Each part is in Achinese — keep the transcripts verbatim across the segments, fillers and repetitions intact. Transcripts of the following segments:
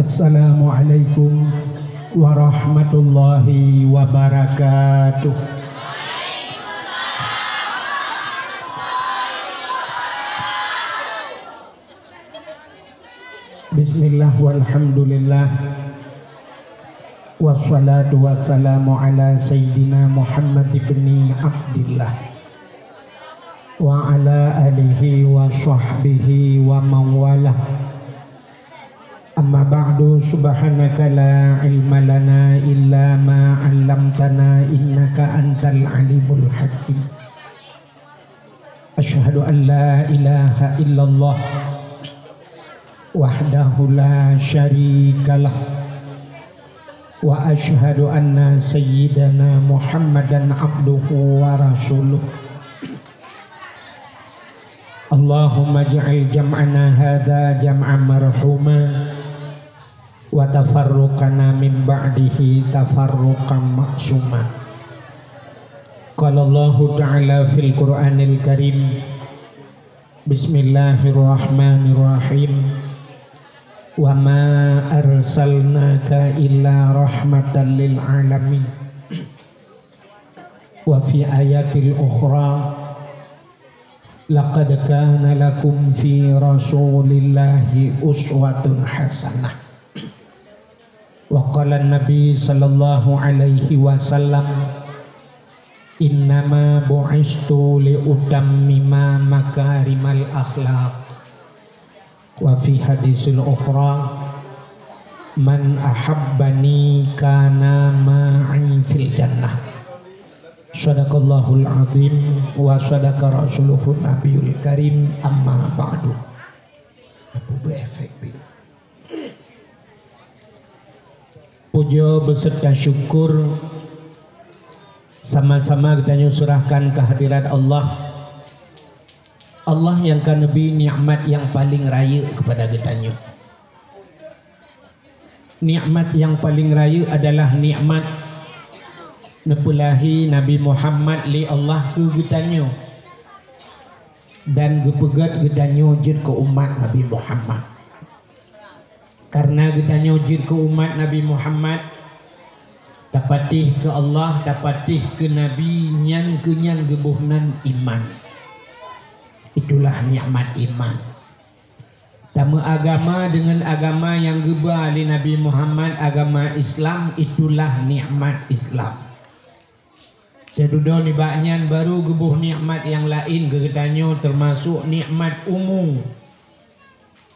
Assalamualaikum warahmatullahi wabarakatuh. Bismillah walhamdulillah. Wassalatu wassalamu ala sayyidina Muhammad ibni Abdillah wa ala alihi wa sahbihi wa man walah. Amma ba'du, subhanaka la ilma lana illa ma 'allamtana innaka antal alimul hakim. Asyhadu an la ilaha illallah wahdahu la syarikalah, wa asyhadu anna sayyidana Muhammadan abduhu wa rasuluh. Allahumma ij'al jam'ana hadza jam'an marhuma, wa tafarruqana min ba'dihi tafarruqan ma'suma. Qala Allahu ta'ala fil Qur'anil Karim, bismillahirrahmanirrahim. Wa ma arsalnaka illa rahmatan lil alamin. Wa fi ayatil ukhra, laqad kana lakum fi Rasulillahi uswatun hasanah. Wa qala Nabi sallallahu alaihi wasallam, "Innama bu'istu li utammima makarimal akhlaq." Wa fi hadisil ukhra, "Man ahabbani kana ma'i fil jannah." Sadaqallahul azim wa sadaqa rasuluhun nabiyul karim, amma ba'du. Puja beserta syukur sama-sama geutanyoe serahkan kehadirat Allah. Allah nyang ka neubri nikmat nyang paleng rayeuk keupada geutanyoe. Nikmat nyang paleng rayeuk adalah nikmat neupeulahé Nabi Muhammad lé Allah keu geutanyoe dan geupeugét geutanyoe jeuet keu umat Nabi Muhammad. Kareuna geutanyoe jeuet keu umat Nabi Muhammad, tapatéh keu Allah, tapatéh keu Nabi, nyan keuh nyan geuboh nan iman. Itulah nikmat iman. Tameuagama deungon agama nyang geuba lé Nabi Muhammad, agama Islam, itulah nikmat Islam. Teududoe nibak nyan barô geuboh nikmat nyang laén keu geutanyoe, teumasok nikmat umu,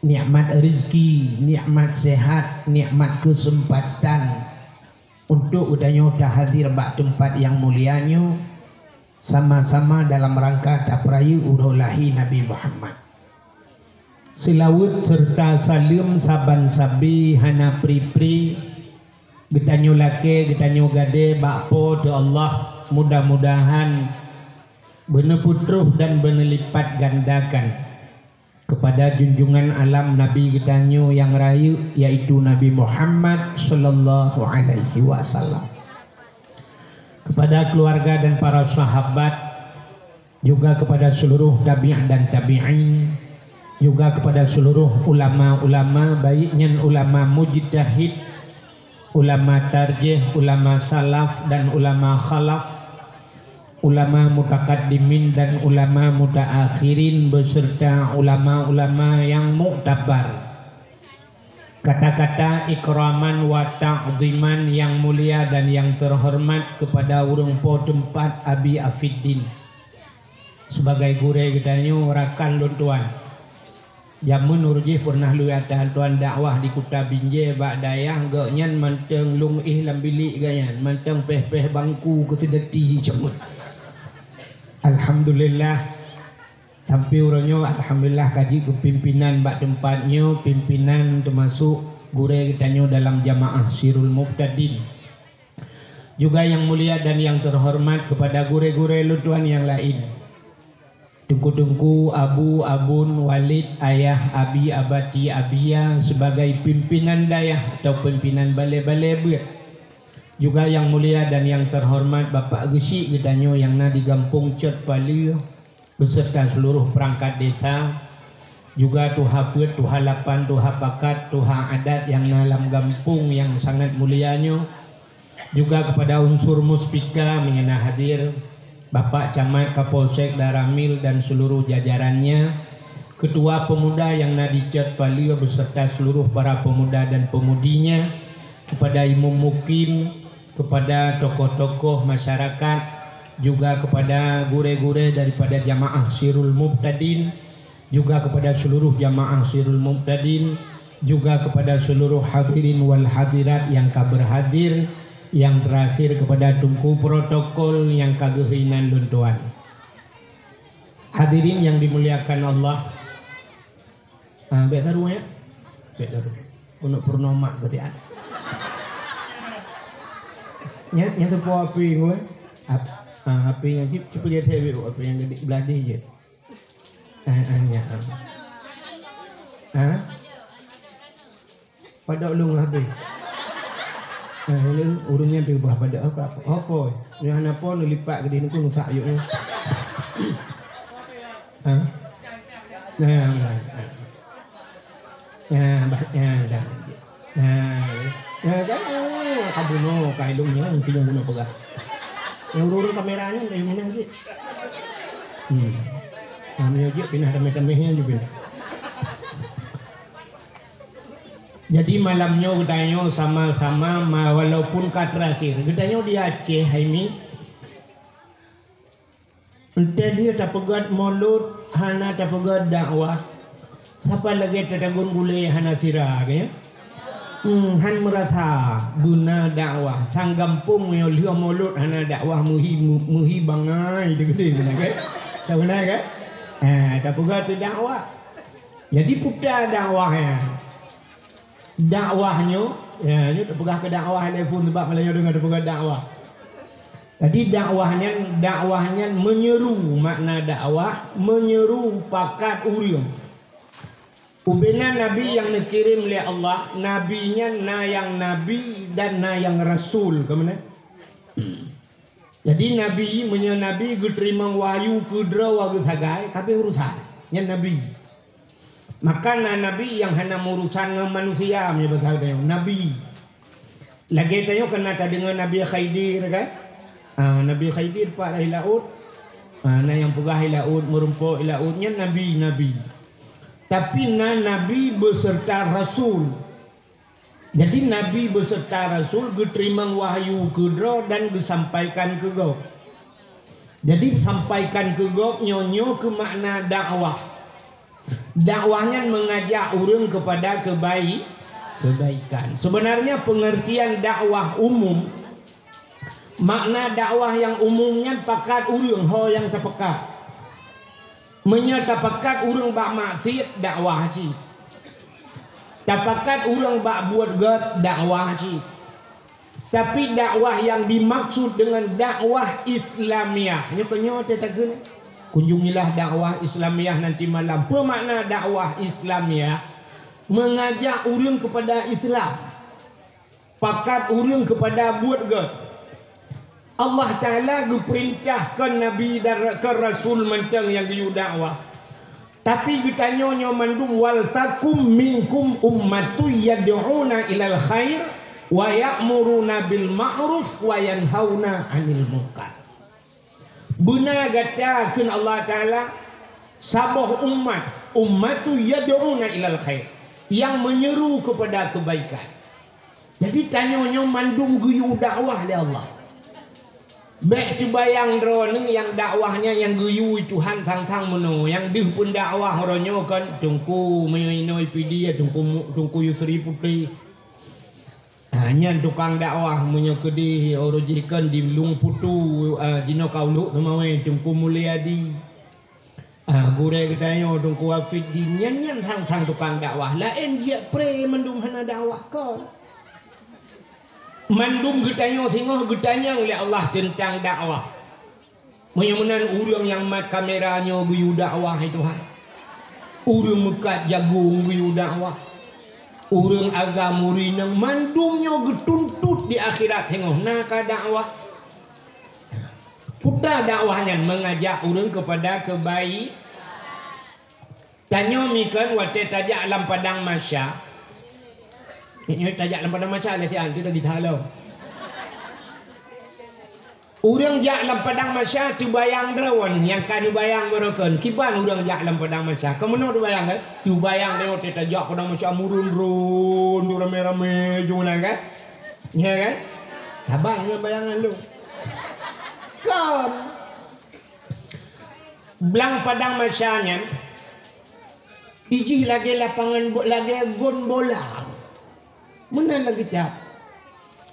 nikmat rezeki, nikmat sehat, nikmat keuseumpatan untuk geutanyoe tahadir bak teumpat nyang mulia nyoe, sama-sama dalam rangka tapeurayeuk uroe lahé Nabi Muhammad. Seulaweuet seureuta saleuem saban sabe hana pri-pri geutanyoe lakée, geutanyoe gadée bak Po teu Allah, mudah-mudahan beuneupeutroh dan beuneulipatgandakan keupada junjungan alam Nabi geutanyoe nyang rayeuk, yaitu Nabi Muhammad sallallahu alaihi wasallam. Keupada keuluwarga dan para sahabat, juga keupada seuluruh tabi' dan tabi'in, juga keupada seuluruh ulama-ulama, baik nyan ulama mujtahid, ulama tarjih, ulama salaf dan ulama khalaf, ulama mutakaddimin dan ulama mutaakhirin, beserta ulama-ulama nyang muktabar. Kata-kata ikraman wa ta'ziman nyang mulia dan nyang teuhoreumat keupada ureuëng po teumpat Abi Afiddin. Sebagai gurée geutanyoe, rakan lôn tuan. Jameun uroe jih peureunah lôn ata tuan dakwah di Kuta Binjai bak dayah geuh nyan mantong lôn éh lam bilék geuh nyan, mantong péh-péh bangku keu seudeuti jameun. Alhamdulillah, sampai uroe nyoe alhamdulillah ka jeuet keu pimpinan bak teumpat nyoe, pimpinan teumasok gurée geutanyoe dalam jamaah Sirul Mubtadin. Juga nyang mulia dan nyang teuhoreumat keupada gurée-gurée lôn tuan nyang laén. Teungku-teungku, abu, abon, walid, ayah, abi, abati, abia, sebagai pimpinan dayah atau pimpinan balée-balée beuet. Juga nyang mulia dan nyang teuhoreumat Bapak Geuchik geutanyoe nyang na di Gampông Cot Paleue, beserta seuluruh peurangkat desa, Juga tuha peuet, tuha lapan, tuha pakat, tuha adat nyang na lam gampông nyang sangat mulia nyoe. Juga kepada unsur muspika meunyoe na hadir, Bapak Camat, Kapolsek, Danramil dan seluruh jajarannya, ketua pemuda nyang na di Cot Paleue beserta seluruh para pemuda dan pemudinya, kepada imum mukim, kepada tokoh-tokoh masyarakat, juga kepada gurée-gurée daripada jamaah Sirul Mubtadin, juga kepada seluruh jamaah Sirul Mubtadin, juga kepada seluruh hadirin wal hadirat nyang ka berhadir, yang terakhir kepada Teungku protokol nyang ka geuhina lôn tuan. Hadirin yang dimuliakan Allah, ah, bèk karu, ya? Bèk karu. Untuk purnomak ketiak. Nya, nya sepo api gue. Ap-, ah, api nya cip, cip dia saya api yang gede belah dia je. Ah, ah, nya, ah. Ah? Padok lôn habéh. Ah, ini ureueng nyan pi ubah padok apa? Apa? Apa? Nyoe hana po neulipat geudeh nyoe keu nusak yuk nyoe. Ah? Nah, nah, nah. Nah, bah, nah, dah. Nah, nah, kan, oh, ka bunoe, ka ilong nyan, mungkin yang guna peugah. Yang ureueng-ureueng kamera nyan, dari mana sih? Hmm. Nah, meunyoe jeuet pinah tameh-tameh nyan jeuet pinah. Jadi malam nyoe geutanyoe sama-sama ma-, walaupun ka terakhir. Geutanyoe di Aceh, hai Mi, entah dia tapeugöt mulod, hana tapeugöt dakwah. Sapa lagèe tatagun gulèe hana sira, kan, ya? Hmm, han meurasa beuna dakwah. Sang gampông nyoe lheueh mulod hana dakwah, meuhi, meuhi bangai, teukeudi beuna, kan? Tahu beuna, kan? Ha, tapeugöt dakwah. Jadi, peue dakwah nyan? Dakwah nyoe, ya, nyoe teupeugah keu dakwah lé phon, sabab malam nyoe deungon teupeugah dakwah. Jadi, dakwah nyan, dakwah nyan meunyeru, makna dakwah, meunyeru pakat ureueng. Ubena nabi nyang neukirém lé Allah, nabi nyan na nyang nabi dan na nyang rasul, ka meunan? Jadi, nabi, meunyoe nabi geuteurimong wahyu keudroe geusagai, ka abéh urusan. Nyan nabi. Maka na nabi nyang hana meurusan ngon manusia, meunyoe basa tanyoe, nabi. Lagèe tanyoe kan na tadeungoe Nabi Khidir, kan? Ah, Nabi Khidir pat di laôt. Ah, na nyang peugah di laôt, meurumpok di laôt, nyan nabi, nabi. Tapi na nabi beserta rasul. Jadi, nabi beserta rasul geuteurimong wahyu keudroe dan geusampaikan keu gob. Jadi, sampaikan keu gob nyoe, nyoe keuh makna dakwah. Dakwah nyan meungajak ureueng keupada keubai-, keubaikan. Seubeunarnya, peungeurtian dakwah umum, makna dakwah nyang umum nyan pakat ureueng ho nyang tapakat. Meunyoe tapakat ureueng bak maksiet, dakwah cit. Tapakat ureueng bak buet gét, dakwah cit. Tapi dakwah nyang dimaksud deungon dakwah Islamiah, nyoe keuh nyoe teuh takheun, kunjungilah dakwah Islamiah nanti malam. Peue makna dakwah Islamiah? Meungajak ureueng keupada Islam. Pakat ureueng keupada buet gét. Allah Taala geupeurintah keu nabi dan ra-, keu rasul mantong nyang geuyue dakwah. Tapi geutanyoe nyoe mandum, "Wal takum minkum ummatun yad'una ilal khair wa ya'muruna bil ma'ruf wa yanhauna 'anil munkar." Beuna gata, kheun Allah Taala, saboh umat, "ummatun yad'una ilal khair," nyang meunyeru keupada keubaikan. Jadi, tanyoe nyoe mandum geuyue dakwah lé Allah. Bèk teubayang droeneuh nyang dakwah nyan nyang geuyue Tuhan sang-sang meunoe, nyang deuh peundakwah uroe nyoe kon Teungku meunyoe inoe Pidie, Teungku Mu-, Teungku Yusri Putéh. Ah, nyan tukang dakwah, meunyoe keudeh uroe jih kon di Lueng Putu, ah, jinoe ka Ulok Seumawé, Teungku Mulyadi. Ah, gurèe geutanyoe Teungku Afiddin, nyan, nyan sang-sang tukang dakwah. Laén jeuet pré mandum hana dakwah kon. Mandum geutanyoe singoh geutanyong lé Allah teuntang dakwah. Meunyoe meunan ureueng nyang mat kamera nyoe geuyue dakwah, hai Tuhan. Ureueng meukat jagong geuyue dakwah. Ureueng agam ureueng inong mandum nyoe geutuntot di akhirat singoh na ka dakwah. Peue dakwah nyan? Meungajak ureueng keupada keubai-, Tanyoe miseue watée tajak lam padang mahsyar. Nyoe tajak lam padang mahsyar lé sian tu tadi talo. Ureuëng jak lam padang mahsyar teubayang droe nyang ka neubayang baroekon. Kiban ureuëng jak lam padang mahsyar. Kamoe teubayang kan? Teubayang droe watée tajak padang mahsyar murun-run tu ramé-ramé jumeunan kan? Nya kan? Saban ngon bayangan lu. Kon. Blang padang mahsyar nyan ijih lagée lapangan bo-, lagée gon bola. Meunan lagée cap.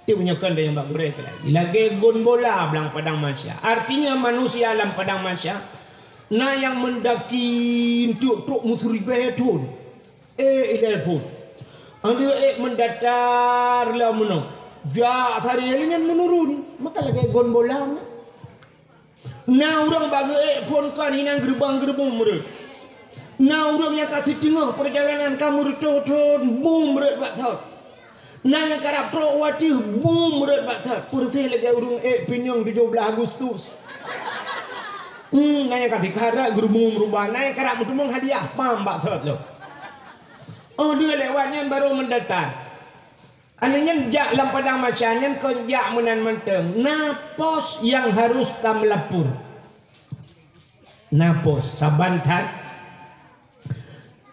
Tiep nyoe kon nyang bak gurée lagée gon bola blang padang mahsyar. Artinya manusia lam padang mahsyar na nyang meundaki untuk trok meuseuribée thon. Eh, ilée phon. Ada eh mendatar lah menang. Jak hari nyan menurun. Maka lagée gon bola. Na ureuëng bak geuék phon kon hinan geurubang-geurubum rot. Na ureuëng nyang ka siteungoh peurjalanan ka meureutoh thon bum rot bak thot. Na nyang karab trok watée bum rot bak thot. Peureuseh lagée ureuëng ék pinyong tujoh blaih Agustus. Hmm, na nyang ka sikarat geurubum rubah, na nyang karab meuteumong hadiah pam bak thot lom. Oh dua lewat nyan baru mendatar. Aneuëk nyan jak lam padang mahsyar nyan kon jak meunan mantong. Na pos nyang harus tameulapor. Na pos saban that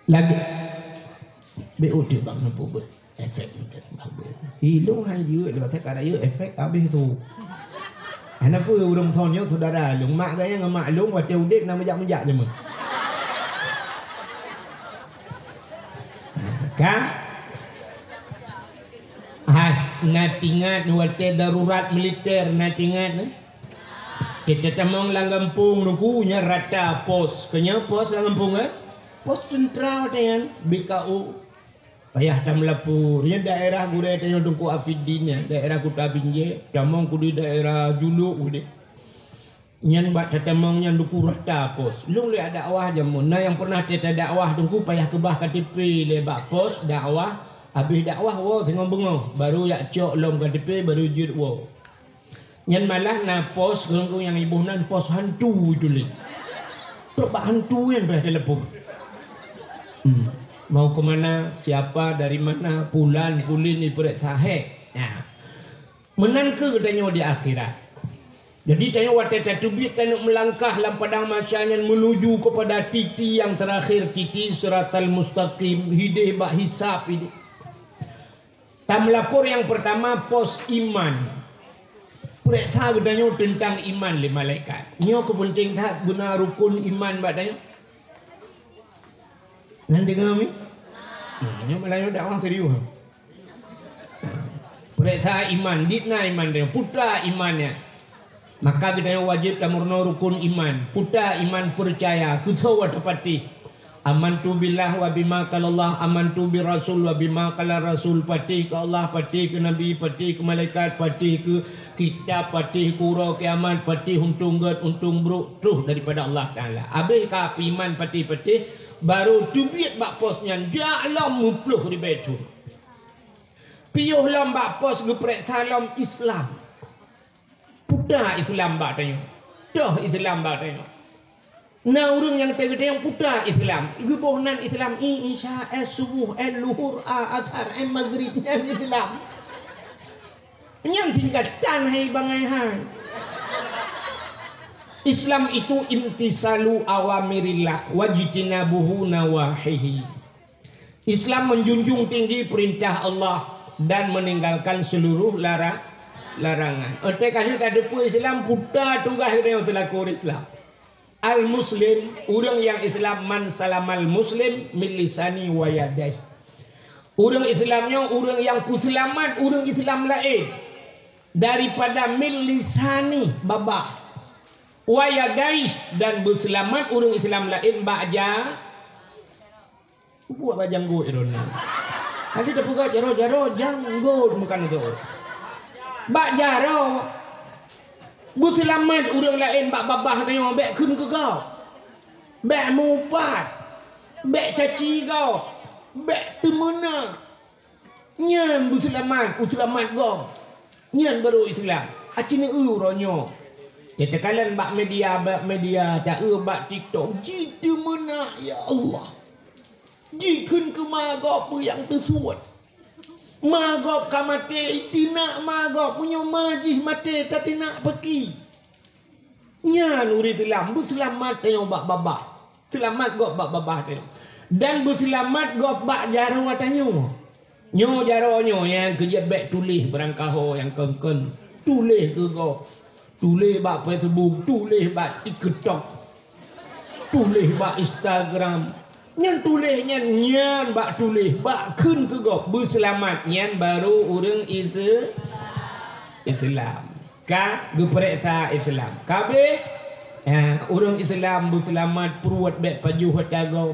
lagée. Beu udeb bang neupeubuet efek mantong. Ilong han jeuet lewat ka rayeuk efek habéh tu. Hana peue ureuëng son nyoe saudara lôn. Mak gaya ngon mak lôn watée udeb na meujak-meujak jameun. Ka? Hai, na tingat watée darurat militer na tingat na. Kita tamong lam gampông nuku nya rata pos. Kenya pos lam gampông eh? Pos tentera watée nyan, B K O. Payah tameulapor. Nyan daerah gurée tanyoe Teungku Afiddin nyan, daerah Kuta Binjai, tamong ku di daerah Juluk ku di. Nyan bak tatamong nyan duku rata pos. Lôn lé dakwah jameun. Na nyang pernah teuta dakwah teungku payah keubah K T P lé bak pos dakwah. Habéh dakwah woe singoh beungoh baru jak cok lom K T P baru jeuet woe. Nyan malah na pos teungku nyang iboh nan pos hantu itu lé. Trok bak hantu nyan payah telepon. Hmm. Mau ke mana, siapa, dari mana, pulan, pulin ipeurek sahé. Nah. Meunan keuh geutanyoe di akhirat. Jadi tanyoe watée tateubiet taneuk meulangkah lam padang mahsyar nyan menuju kepada titi nyang terakhir, titi siratal mustaqim, hideh bak hisab ini. Tameulapor nyang pertama pos iman. Peuriksa geutanyoe teuntang iman lé malaikat. Nyoe keupeunténg that guna rukun iman bak tanyoe. Nan deungoe mi? Nah, nyoe malah nyoe dakwah serius. Peuriksa iman, dit na iman dia, puta iman nyan. Maka geutanyoe wajéb tameurunoe rukun iman, puta iman peucaya, keusoe watée patéh. Amantu billah wa bima qalallah, amantu bi rasul wa bima qala rasul, patéh keu Allah, patéh keu Nabi, patéh keu malaikat, patéh keu kitab, patéh keu uroe kiamat, patéh untông gét, untông brôk, troh daripada Allah Taala. Abéh ka peuiman patéh-patéh, baru teubiet bak pos nyan, jak lom muplôh ribée thon. Piôh lom bak pos geupeuriksa lom Islam. Puta Islam bak tanyoe. Toh Islam bak tanyoe. Na ureuëng nyang teugeutanyong puta Islam. Geuboh nan Islam, i, Isya, eh, Suboh, eh, Luhur, a, Asar, eh, Maghrib, nyan Islam. Nyan singkatan hai bangai hai. Islam itu imtisalu awamirillah wajtinabuhu nawahihi. Islam menjunjung tinggi perintah Allah dan meninggalkan seluruh lara-, larangan. Otai ka lheueh tateupeue Islam, puta tugaih geutanyoe seulaku ureuëng Islam. Al-Muslim, ureuëng nyang Islam, man salamal Muslim min lisani wa yadai. Ureuëng Islam nyoe ureuëng nyang peuseulamat ureuëng Islam laén daripada min lisani, babah, wa yadai, dan beuseulamat ureuëng Islam laén bak ja-, Buet bak janggot droeneuh. Nanti teupeugah jaroe-jaroe janggot bukan itu. Bak jaroe. Beuseulamat ureuëng laén bak babah tanyoe bék kheun keu gob. Bék mupat. Bék caci gob. Bék teumeunak. Nyan beuseulamat, beuseulamat gob. Nyan baru Islam. Aci neu-eu uroe nyoe. Teukalon bak media, bak media, ta-eu bak TikTok. Jiteumeunak, ya Allah. Jikheun keu ma gob peue nyang teusuet. Ma gob ka maté, iteunak ma gob, meunyoe ma jih maté, tateunak paki. Nyan ureuëng Islam beuseulamat tanyoe bak babah. Seulamat gob bak babah tanyoe. Dan beuseulamat gob bak jaroe tanyoe. Nyoe jaroe nyoe nyang keujeuet bék tuléh barangkaho nyang kon-kon. Tuléh keu gob. Tuléh bak Facebook, tuléh bak TikTok. Tuléh bak Instagram. Nyan tuléh nyan, nyan bak tuléh, bak kheun keu gob. Beuseulamat nyan baru ureuëng Ise-, Islam. Ka geupareksa Islam. Ka abéh, ha, ureuëng Islam beuseulamat pruet bék pajoh ata gob.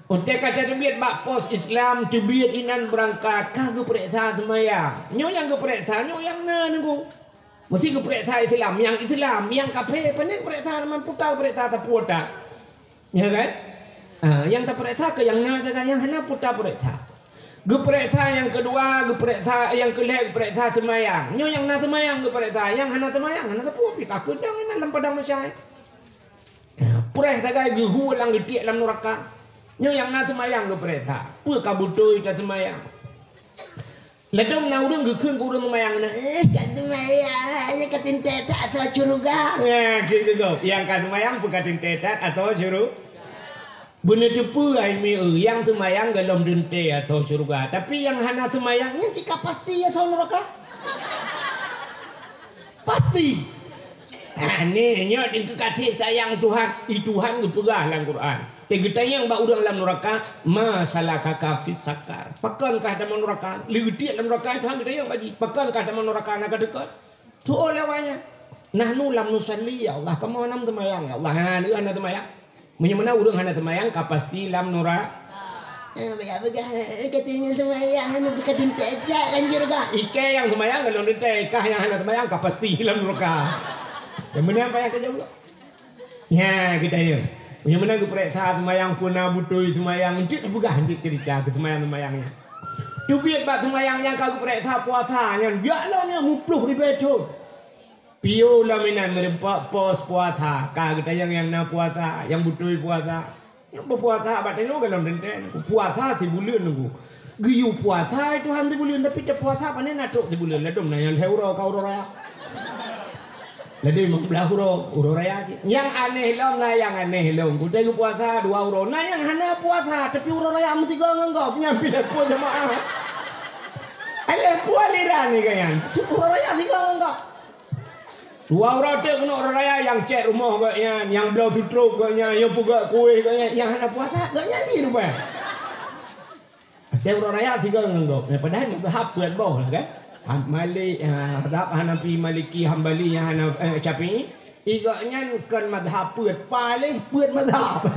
Watée ka tateubiet bak pos Islam, teubiet inan beurangkat, ka geupareksa seumayang. Nyoe nyang geupareksa, nyoe nyang na nunggu. Meusti geupareksa Islam, nyang Islam, nyang kafé, pane geupareksa, teuma puta geupareksa, taputa. Ya kan? Ha, nyang tapareksa keu nyang na sagai, nyang hana puta pareksa. Geupareksa nyang keudua, geupareksa nyang keulhée, geupareksa seumayang. Nyoe nyang na seumayang geupareksa, nyang hana seumayang hana sapeue pih ka keudang inan lam padang masyai. Ha, preh sagai geuhu lam geutiek lam nuraka. Nyoe nyang na seumayang geupareksa. Peue ka beutôi taseumayang? Ladôm na ureuëng geukheun keu ureuëng seumayang na, "Eh, ka seumayang, hanya ka teuntée that atau syeuruga." Nah, keu keu gob, nyang ka seumayang peue ka teuntée that atau syeuruga? Beuneuteupeu hai mi eu, nyang seumayang gohlom teuntée atau syeuruga, tapi nyang hana seumayang nyan cit ka pasti atau nuraka. Pasti. Nah, nyoe dikeukasih sayang Tuhan, i Tuhan geupeugah lam Quran. Teugeutanyong bak ureuëng lam nuraka, "Ma salakaka fis sakar?" Pakon kah tamong nuraka? Leugeutiek lam nuraka, Tuhan geutanyong bak jih, "Pakon kah tamong nuraka na ka deukot?" Tu'oh lewat nyan. "Nahnu lam nusalli, ya Allah." Kamoe hana seumayang, ya Allah. Ha, dia hana seumayang. Meunyoe meunan ureuëng hana seumayang, ka pasti lam nuraka. Eh, banyak peugah, eh, katanya seumayang, hana bukan tinta ejak kan jurga. Ikei nyang seumayang, kalau tinta kah nyang hana seumayang, ka pasti lam nuraka. Yang meunan payah tajaweueb. Nya, geutanyoe. Nyang meunan geupareksa seumayang peue na beutôi seumayang, enteuk tapeugah enteuk cerita keu seumayang-seumayang nyan. Teubiet bak seumayang nyang ka geupareksa puasa nyan, jak lom nyan muploh ribée thon. Piôh lom inan meureumpok pos puasa, ka geutanyoe nyang na puasa, nyang beutôi puasa. Nyang beupuasa bak tanyoe gohlom teuntée, puasa sibuleuen nunggu. Geuyue puasa Tuhan sibuleuen, tapi tapuasa pane na trok sibuleuen, ladôm na nyang lhée uroe ka uroe raya. Ladôm limong blaih uroe, uroe raya cit. Nyang aneh lom na nyang aneh lom. Kutée geupuasa dua uroe, na nyang hana puasa, tapi uroe raya meusigoe ngon gob, nyan pih lhée puih jamaah. Lhée puih aliran ni kan nyan. Uroe raya sigoe ngon gob. Dua uroe teuk keunoe uroe raya, nyang cét rumoh gobnyan, nyang bloe sutrop gobnyan, nyang peugöt kueh gobnyan, nyang hana puasa gobnyan cit rupanya. Watée uroe raya sigoe ngon gob. Padahai mazhab peuet boh lah kan. Hab Malik, ha, mazhab Hanafi, Maliki, Hambali nyang hana, eh, Syafi'i. I gobnyan kon mazhab peuet, paléng peuet mazhab.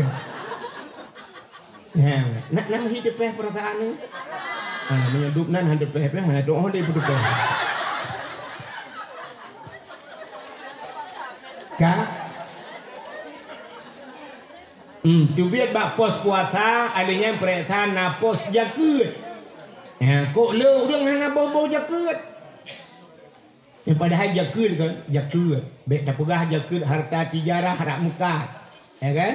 Ha, nak, nak meuhi teupeh peurasaan ni? Ha, meunyoe dub nan han teupeh, peh, ha, doh deh peuteupeh. Ka? Hmm, teubiet bak pos puasa, alèh nyan peuriksa na pos jakeuet. Ha, kok le ureueng hana boh-boh jakeuet? Nyang padahai jakeuet kan, jakeuet. Bèk tapeugah jakeuet harta tijarah rab meukat. Ya kan?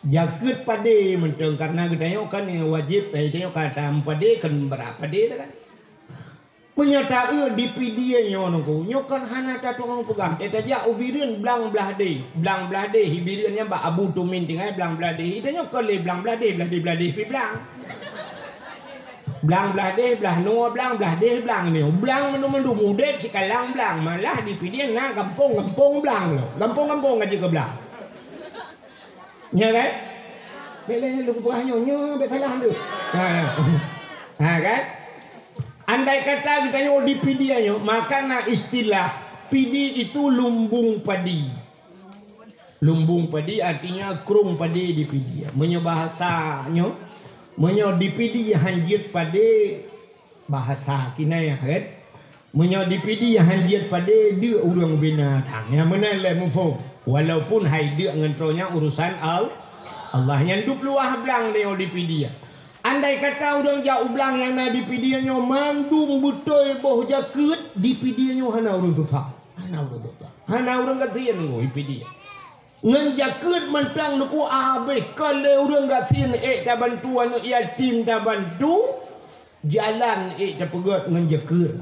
Jakeuet padé mantong, karena geutanyoe kan nyang wajéb, eh, tanyoe ka tameupadé kan brat padé lah kan. Meunyoe taeu di Pidie nyoe nungku, nyoe kan hana tatu'oh peugah. Tajak u Bireuen blang blah deh. Blang blah deh, i Bireuen nyan bak Abu Tumin tinggai blang blah deh. Geutanyoe kon lé blang blah deh, blah deh, blah deh pih blang. Blang blah deh, blah noe blang, blah deh blang nyoe. Blang mandum-mandum udép sikalang blang. Malah di Pidie na gampông-gampông blang lom. Gampông-gampông ka jeuet keu blang. Nya kan? Bèk lé lôn peugah nyoe, nyoe bèk salah tu. Ha, ya. Ha kan? Andai kata geutanyoe di Pidie nyoe, maka na istilah Pidie itu lumbung padi. Lumbung padi artinya krông padé di Pidie. Meunyoe bahasa nyoe, meunyoe di Pidie han jeuet padé, bahasa kinayah kan? Meunyoe di Pidie han jeuet padé, deuk ureueng binatang. Nyang meunan lé muphom. Walaupun hai deuk ngon troe nyan urusan Al-, Allah. Nyan dub luwah blang nyoe di Pidie. Andai kata ureueng jak u blang nyang na di Pidie nyoe mandum beutôi boh jakeuet, di Pidie nyoe hana ureueng susah. Hana ureueng susah. Hana ureueng gasien nyoe di Pidie. Ngon jakeuet mantong nuku abéh kon lé ureuëng gasien ék tabantu, aneuëk yatim tabantu, jalan ék tapeugét ngon jakeuet.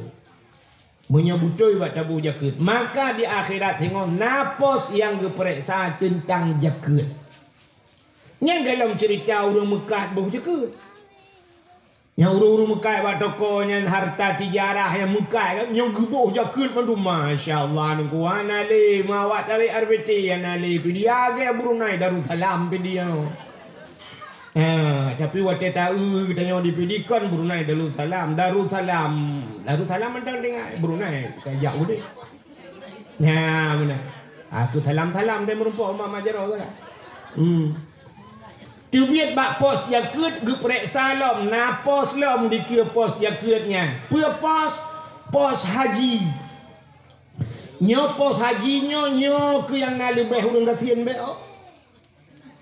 Meunyoe beutôi bak tabu jakeuet, maka di akhirat singoh na pos nyang geupeureksa teuntang jakeuet. Nyan dalam ceurita ureuëng meukat boh jakeuet. Nyang ureuëng-ureuëng meukat bak toko nyan harta tijarah nyang meukat kan, nyoe geuboh jakeuet mandum, masya Allah, nungku hana lé, meuawak tarek R B T hana lé, pih dia agak Brunei Darussalam pih dia. Ha, tapi watée taeu geutanyoe di pih di kon Brunei Darussalam, Darussalam, Darussalam mantong tinggai Brunei, kajak udeh. Nah, beuna. Aku salam-salam deh meurumpok umat majaroe kan. Hmm. Teubiet bak pos jakeuet geupeureksa lom, na pos lom dikeue pos jakeuet nyan. Peue pos? Pos haji. Nyoe pos haji nyoe, nyoe keuh nyang na leubeh ureuëng gasien bék.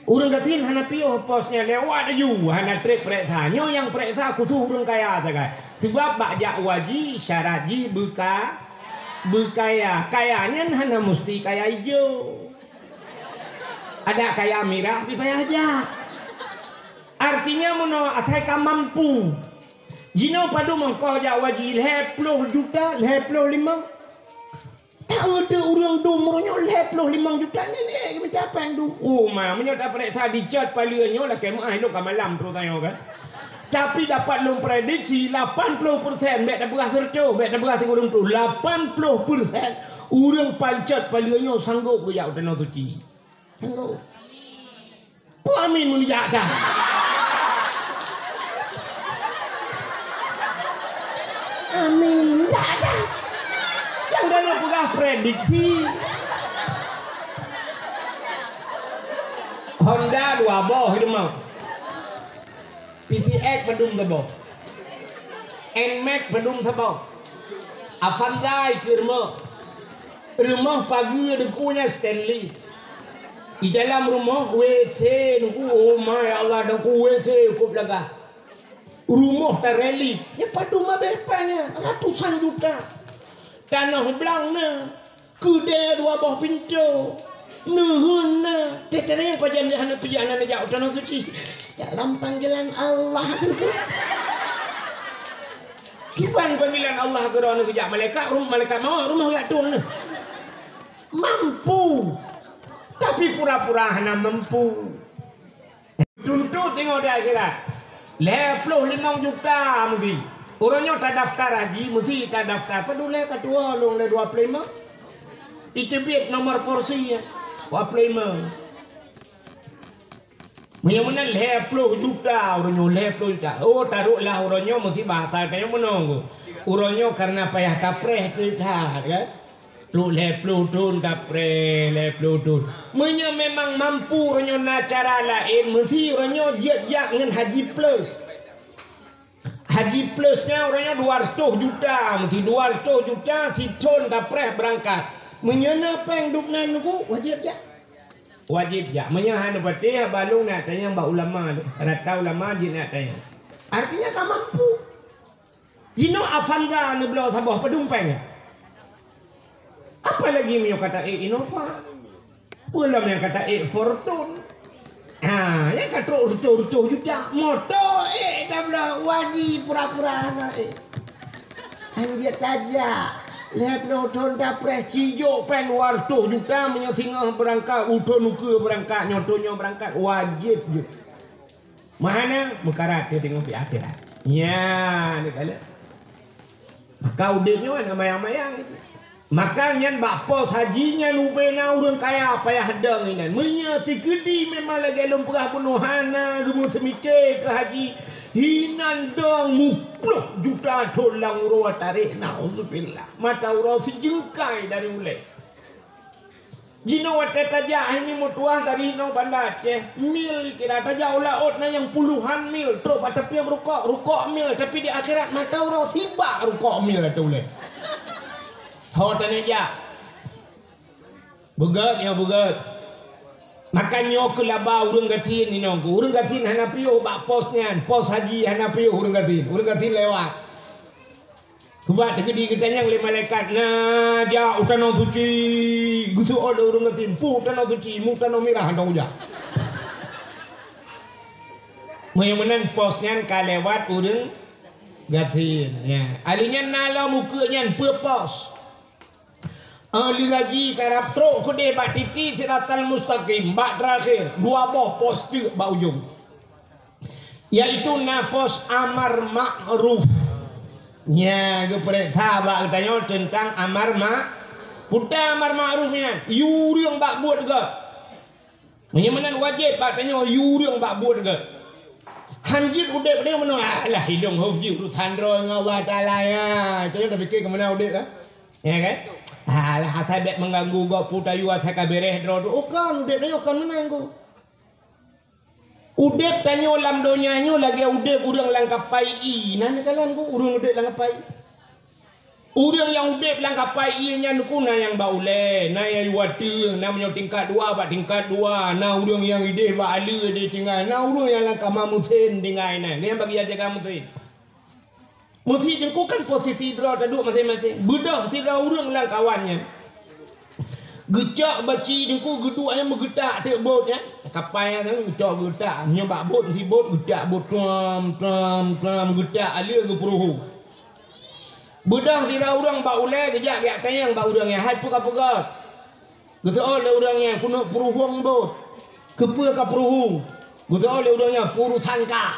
Ureuëng gasien hana piôh pos nyan lewat laju, hana treb peureksa. Nyoe nyang peureksa khusos ureuëng kaya sagai. Sebab bak jak haji syarat jih beuka, beukaya. Kaya nyan hana musti kaya ijo. Ada kaya mirah pih payah jak. Artinya meunoe asai ka mampu. Jinoe padub meungkoh jak haji lhée ploh juta, lhée ploh limong. Taeu teu ureuëng dum uroe nyoe lhée ploh limong juta nyan, eh, mita péng dum. Oh ma, meunyoe tapeureksa dicot paleue nyoe lakée meuáh lôn ka malam troh tanyoe kan. Tapi dapat lôn prediksi lapan ploh persen, bék tapeugah seureutôh, bék tapeugah sikureueng ploh, lapan ploh persen ureuëng pancot paleue nyoe sanggôp geujak u Tanoh Suci. Sanggôp. Peue amin meunijak dah? Amin jak dah. Nyang droeneuh peugah prediksi. Honda dua boh, itu mau. P T X padum saboh. Nmax padum saboh. Avanza ikeu rumoh. Rumoh pageue deuku nyan stainless. Di dalam rumoh W C deuku, oh my Allah, deuku W C kôb lagah. Rumoh tarelief. Nyan padum abéh péng nyan, ratusan juta. Tanoh blang na. Keudée dua boh pintoe, neuheun na, teuh-teuh pajan jih hana pijah na neujak u Tanoh Suci. Jak lam panggilan Allah. Kiban panggilan Allah keu droeneuh geujak malaikat, rum-, malaikat mawöt, rumoh jak tueng neuh. Mampu, tapi pura-pura hana mampu. Tuntut singoh di akhirat. Lhée ploh limong juta meusi. Uroe nyoe tadaftar haji, meusi tadaftar. Padum lé ka tuwoe lôn lé dua ploh limong. Iteubiet nomor porsi nyan. Dua ploh limong. Meunyoe meunan lhée ploh juta uroe nyoe, lhée ploh juta. Oh, taroklah uroe nyoe meusi bahasa tanyoe meunoe. Uroe nyoe karena payah tapreh teuh that, kan? Trok lhée ploh thon tapreh, lhée ploh thon. Meunyoe memang mampu uroe nyoe na cara laén, meusi uroe nyoe jeuet jak ngon Haji Plus. Haji Plus nyan uroe nyoe dua ratus juta, meusi dua ratus juta sithon tapreh beurangkat. Meunyoe na péng dub nan nunggu, wajéb jak. Wajéb jak. Meunyoe hana patéh, haba lôn neutanyong bak ulama, rata ulama jeuet neutanyong. Artinya ka mampu. Jinoe Avanza neubloe saboh padum péng nyan. Apalagi meunyoe ka taék Innova. Peue lom nyang ka taék Fortuner. Ha, nyang ka trok reutôh-reutôh juta. Moto ék tabloe, wajéb pura-pura hana ék. Anjeuet tajak. Lhée ploh thon tapreh sijok péng dua reutôh juta meunyoe singoh beurangkat, u thon ukeue beurangkat, nyoe thon nyoe beurangkat, wajéb jeuet. Meuhana meukarat teuh teungoh pih akhirat. Nyan keuh. Maka udeb nyoe hana mayang-mayang. Maka nyan bak pos haji nyan ubena ureuëng kaya payah dong inan. Meunyoe sikeudi memang lagée lôn peugah bunoe hana geumeuseumike keu haji, hinan dong muploh juta thon lam uroe tarek, nauzubillah. Mata uroe sijeungkai dari ulée. Jinoe watée tajak hai meutuah dari inoe Banda Aceh, mil kira tajak u laôt na nyang puluhan mil, trok bak tapi rukok, rukok mil, tapi di akhirat mata uroe sibak rukok mil atau ulée. Ho tanyoe jak. Beugét nyoe beugét. Maka nyoe keuh laba ureuëng gasien inoe keuh. Ureuëng gasien hana piôh bak pos nyan, pos haji hana piôh ureuëng gasien. Ureuëng gasien lewat. Bak teukeudi geutanyong lé malaikat, "Na jak u tanoh suci." Geuseuôt lé ureuëng gasien, "Peue tanoh suci, mu tanoh mirah hana jak." Meunyoe meunan pos nyan ka lewat ureuëng gasien. Ya. Ahli nyan na lom ukeue nyan peue pos. Ahli haji karab trok keudeh bak titi Siratal Mustaqim, bak terakhir, dua boh pos teuk bak ujong. Yaitu na pos amar ma'ruf. Nya, geupeuriksa bak geutanyoe teuntang amar ma-, peue amar ma'ruf nyan, yue ureuëng bak buet gét. Meunyoe meunan wajéb bak tanyoe yue ureuëng bak buet gét. Han jeuet udeb lé meunoe, "Alah, ilong hom jeuet urusan droe ngon Allah Taala, ya." Tanyoe tapike keu meunan udeb, kan? Ya, kan? "Alah, asai bék meuganggu gob, peue tayue asai ka beureh droe tu." Oh, kon, udeb tanyoe kon meunan, ku. Udeb tanyoe lam donya nyoe lagée udeb ureuëng lam kapai ié. Na neukalon, ku, ureuëng udeb lam kapai ié. Ureuëng nyang udeb lam kapai ié nyan, ku, na nyang bak ulée, na nyang u ateueh, na meunyoe tingkat dua bak tingkat dua, na ureuëng nyang ideh bak aleue ideh tinggai, na ureuëng nyang lam kama meusén tinggai na, nyang bagi jaga meusén. Meusi teungku kan posisi droe taduek maséng-maséng. Beudôh sidroe ureuëng lam kawan nyan. Geucok baci teungku geuduek nyan meugeutak teuk bot nyan. Kapai nyan geucok geutak. Nyoe bak bot, si bot geutak bot, tram, tram, tram, geutak aleue geupuruhu. Beudôh sidroe ureuëng bak ulée geujak geutanyong bak ureuëng nyan, "Hai, peue ka peugah?" Geuseuôt lé ureuëng nyan, "Keuneuk peuruhueng bot." "Keupeue ka peuruhueng?" Geuseuôt lé ureuëng nyan, "Peurusan kah."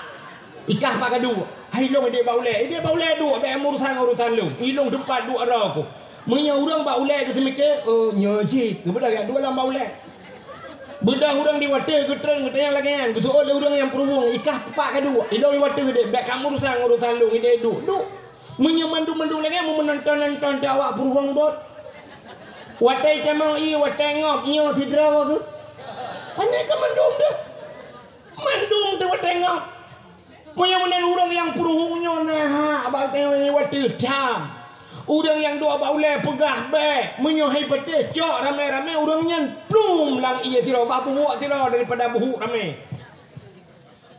"Ikah pat ka duek?" "Hai, ilong ideh bak ulée." "Ideh bak ulée duek, bék meurusan urusan lôn. Ilong teumpat duek droe ku." Meunyoe ureuëng bak ulée geuseumiké, "Oh, nyoe cit." Geubeudôh jak duek lam bak ulée. Beudôh ureuëng di watée geutreun geutanyong lagée nyan, geuseuôt lé ureuëng nyang peuruhueng, "Ikah pat ka duek?" "Ilong di watée ideh, bék ka meurusan urusan lôn, ideh duek." Duek. Meunyoe mandum-mandum lagée meunonton-nonton teuh awak peuruhueng bot. Watée tamong ié, watée ngop nyoe sidroe geuh. Pane ka mandum teuh. Mandum teuh watée ngop. Meunyoe meunan ureuëng nyang peuruhueng nyoe na hak bak watée tham. Ureuëng nyang duek bak ulée peugah bék. Meunyoe hai patéh cok ramé-ramé ureuëng nyan plum lam ié sidroe, bah buhuk sidroe daripada buhuk ramé.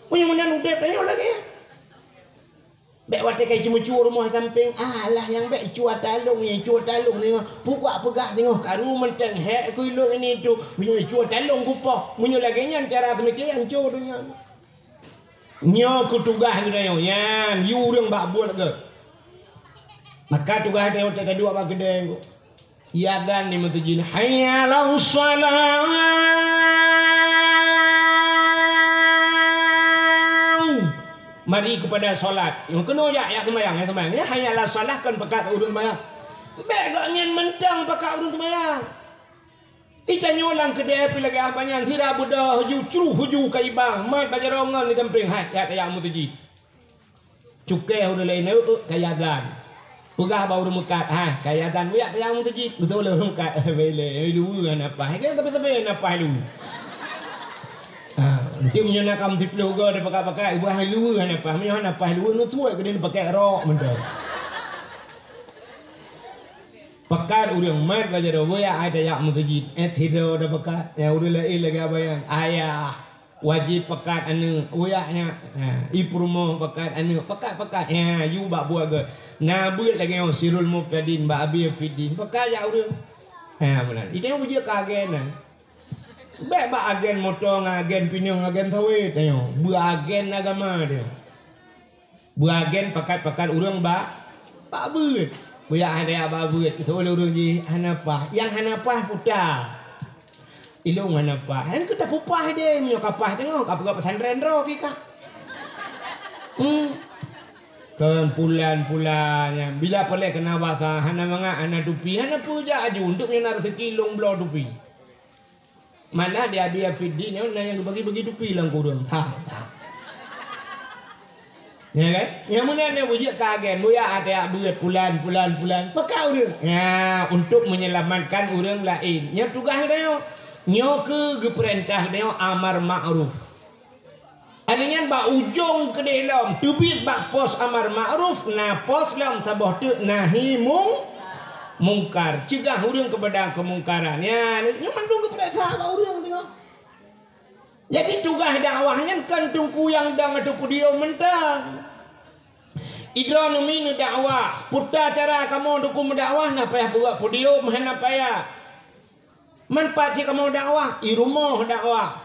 Meunyoe meunan udeb tanyoe lagée nyan. Bék watée ka jimeucue rumoh sampéng, "Alah, nyang bék cue talong, nyang cue talong singoh, pukak peugah singoh, karu mantong hék ku ilong ini tu, meunyoe cue talong kupoh." Meunyoe lagée nyan cara teumikée, ancô donya. Nyoe keuh tugaih geutanyoe, nyan yue ureuëng bak buet gét. Maka tugaih geutanyoe taduek bak keudée. Iazan di meuseujid, "Hayya 'alas shalah. Mari kepada salat." Nyang keunoe jak, jak seumayang, jak seumayang. Ya, "Hayya 'alas shalah" kon pakat ureuëng seumayang. Bék gobnyan mantong pakat ureuëng seumayang. Itanyoe lam keudée pih lagée apa nyan, sira beudôh ju cruh ju ka ibang, mat bak jaroe ngon di sampéng, hai, jak tajak meuseujid. Cukée ureuëng laén, "Euk, euk, ka iazan." Peugah bak ureuëng meukat, "Ha, ka iazan, beuyak tajak meuseujid." Beutôi lé ureuëng meukat, "Eh, bele, eh, luweue hana paih." Kan tapi-tapi hana paih luweue. Ha, nanti meunyoe na kamoe siplôh goe dipakai-pakai, ubah luweue hana paih. Meunyoe hana paih luweue, neutuek keudeh pakai rok mantong. Pakat ureuëng mat bak jaroe, "Beuyak ai tajak meuseujid." Eh, tido dah pakat. Ya, ureuëng laén lagée abayan. Ayah. Wajéb pakat aneuëk, uyak nyan. Ha, i peurumoh pakat aneuëk, pakat-pakat. Ha, yue bak buet gét. Na beuet lagée nyoe Sirul Mubtadin bak Abi Fiddin. Pakat jak ureuëng. Ha, meunan. Itanyoe beujeuet keu agen na. Bék bak agen moto ngon agen pineung, agen sawét tanyoe. Beuagen agama tanyoe. Beuagen pakat-pakat ureuëng bak, bak beuet. Beuyak hana bak beuet, teuka lé ureuëng jih hana paih. Nyang hana paih puta. Ilong hana paih. Nyang keu tapeupaih deh, meunyoe ka paih teungoh, ka peugah pesantren droe kikah. Hmm. Kon pulan-pulan nyan. Bila peureulée keunoe basa, hana mangat, hana tupi, hana peue jak aju. Untuk nyan na rezeki ilong bloe tupi. Malah di Abi Afiddi nyoe na nyang geubagi-bagi tupi lam kureueng. Ha, ha. Ya kan? Nyang meunan nyang beujeuet keu agen, beuyak até beuet pulan, pulan, pulan. Peuka ureueng. Ya, untuk menyelamatkan ureueng laén. Nyoe tugaih geutanyoe. Nyoe keuh geupeurintah geutanyoe amar ma'ruf. Aneuk nyan bak ujong keudeh lom, teubiet bak pos amar ma'ruf, na pos lom saboh teuk nahi mung-, mungkar. Cegah ureueng keupada keumungkaran. Nyan, nyan mandum geupeuriksa bak ureueng teungoh. Jadi, tugaih dakwah nyan kon teungku nyang dong ateueh podium mantong. Idroe neumi neudakwah. Peue cara kamoe Teungku meudakwah? Na payah peugah podium, hana payah. Man pat cit kamoe dakwah, i rumoh dakwah.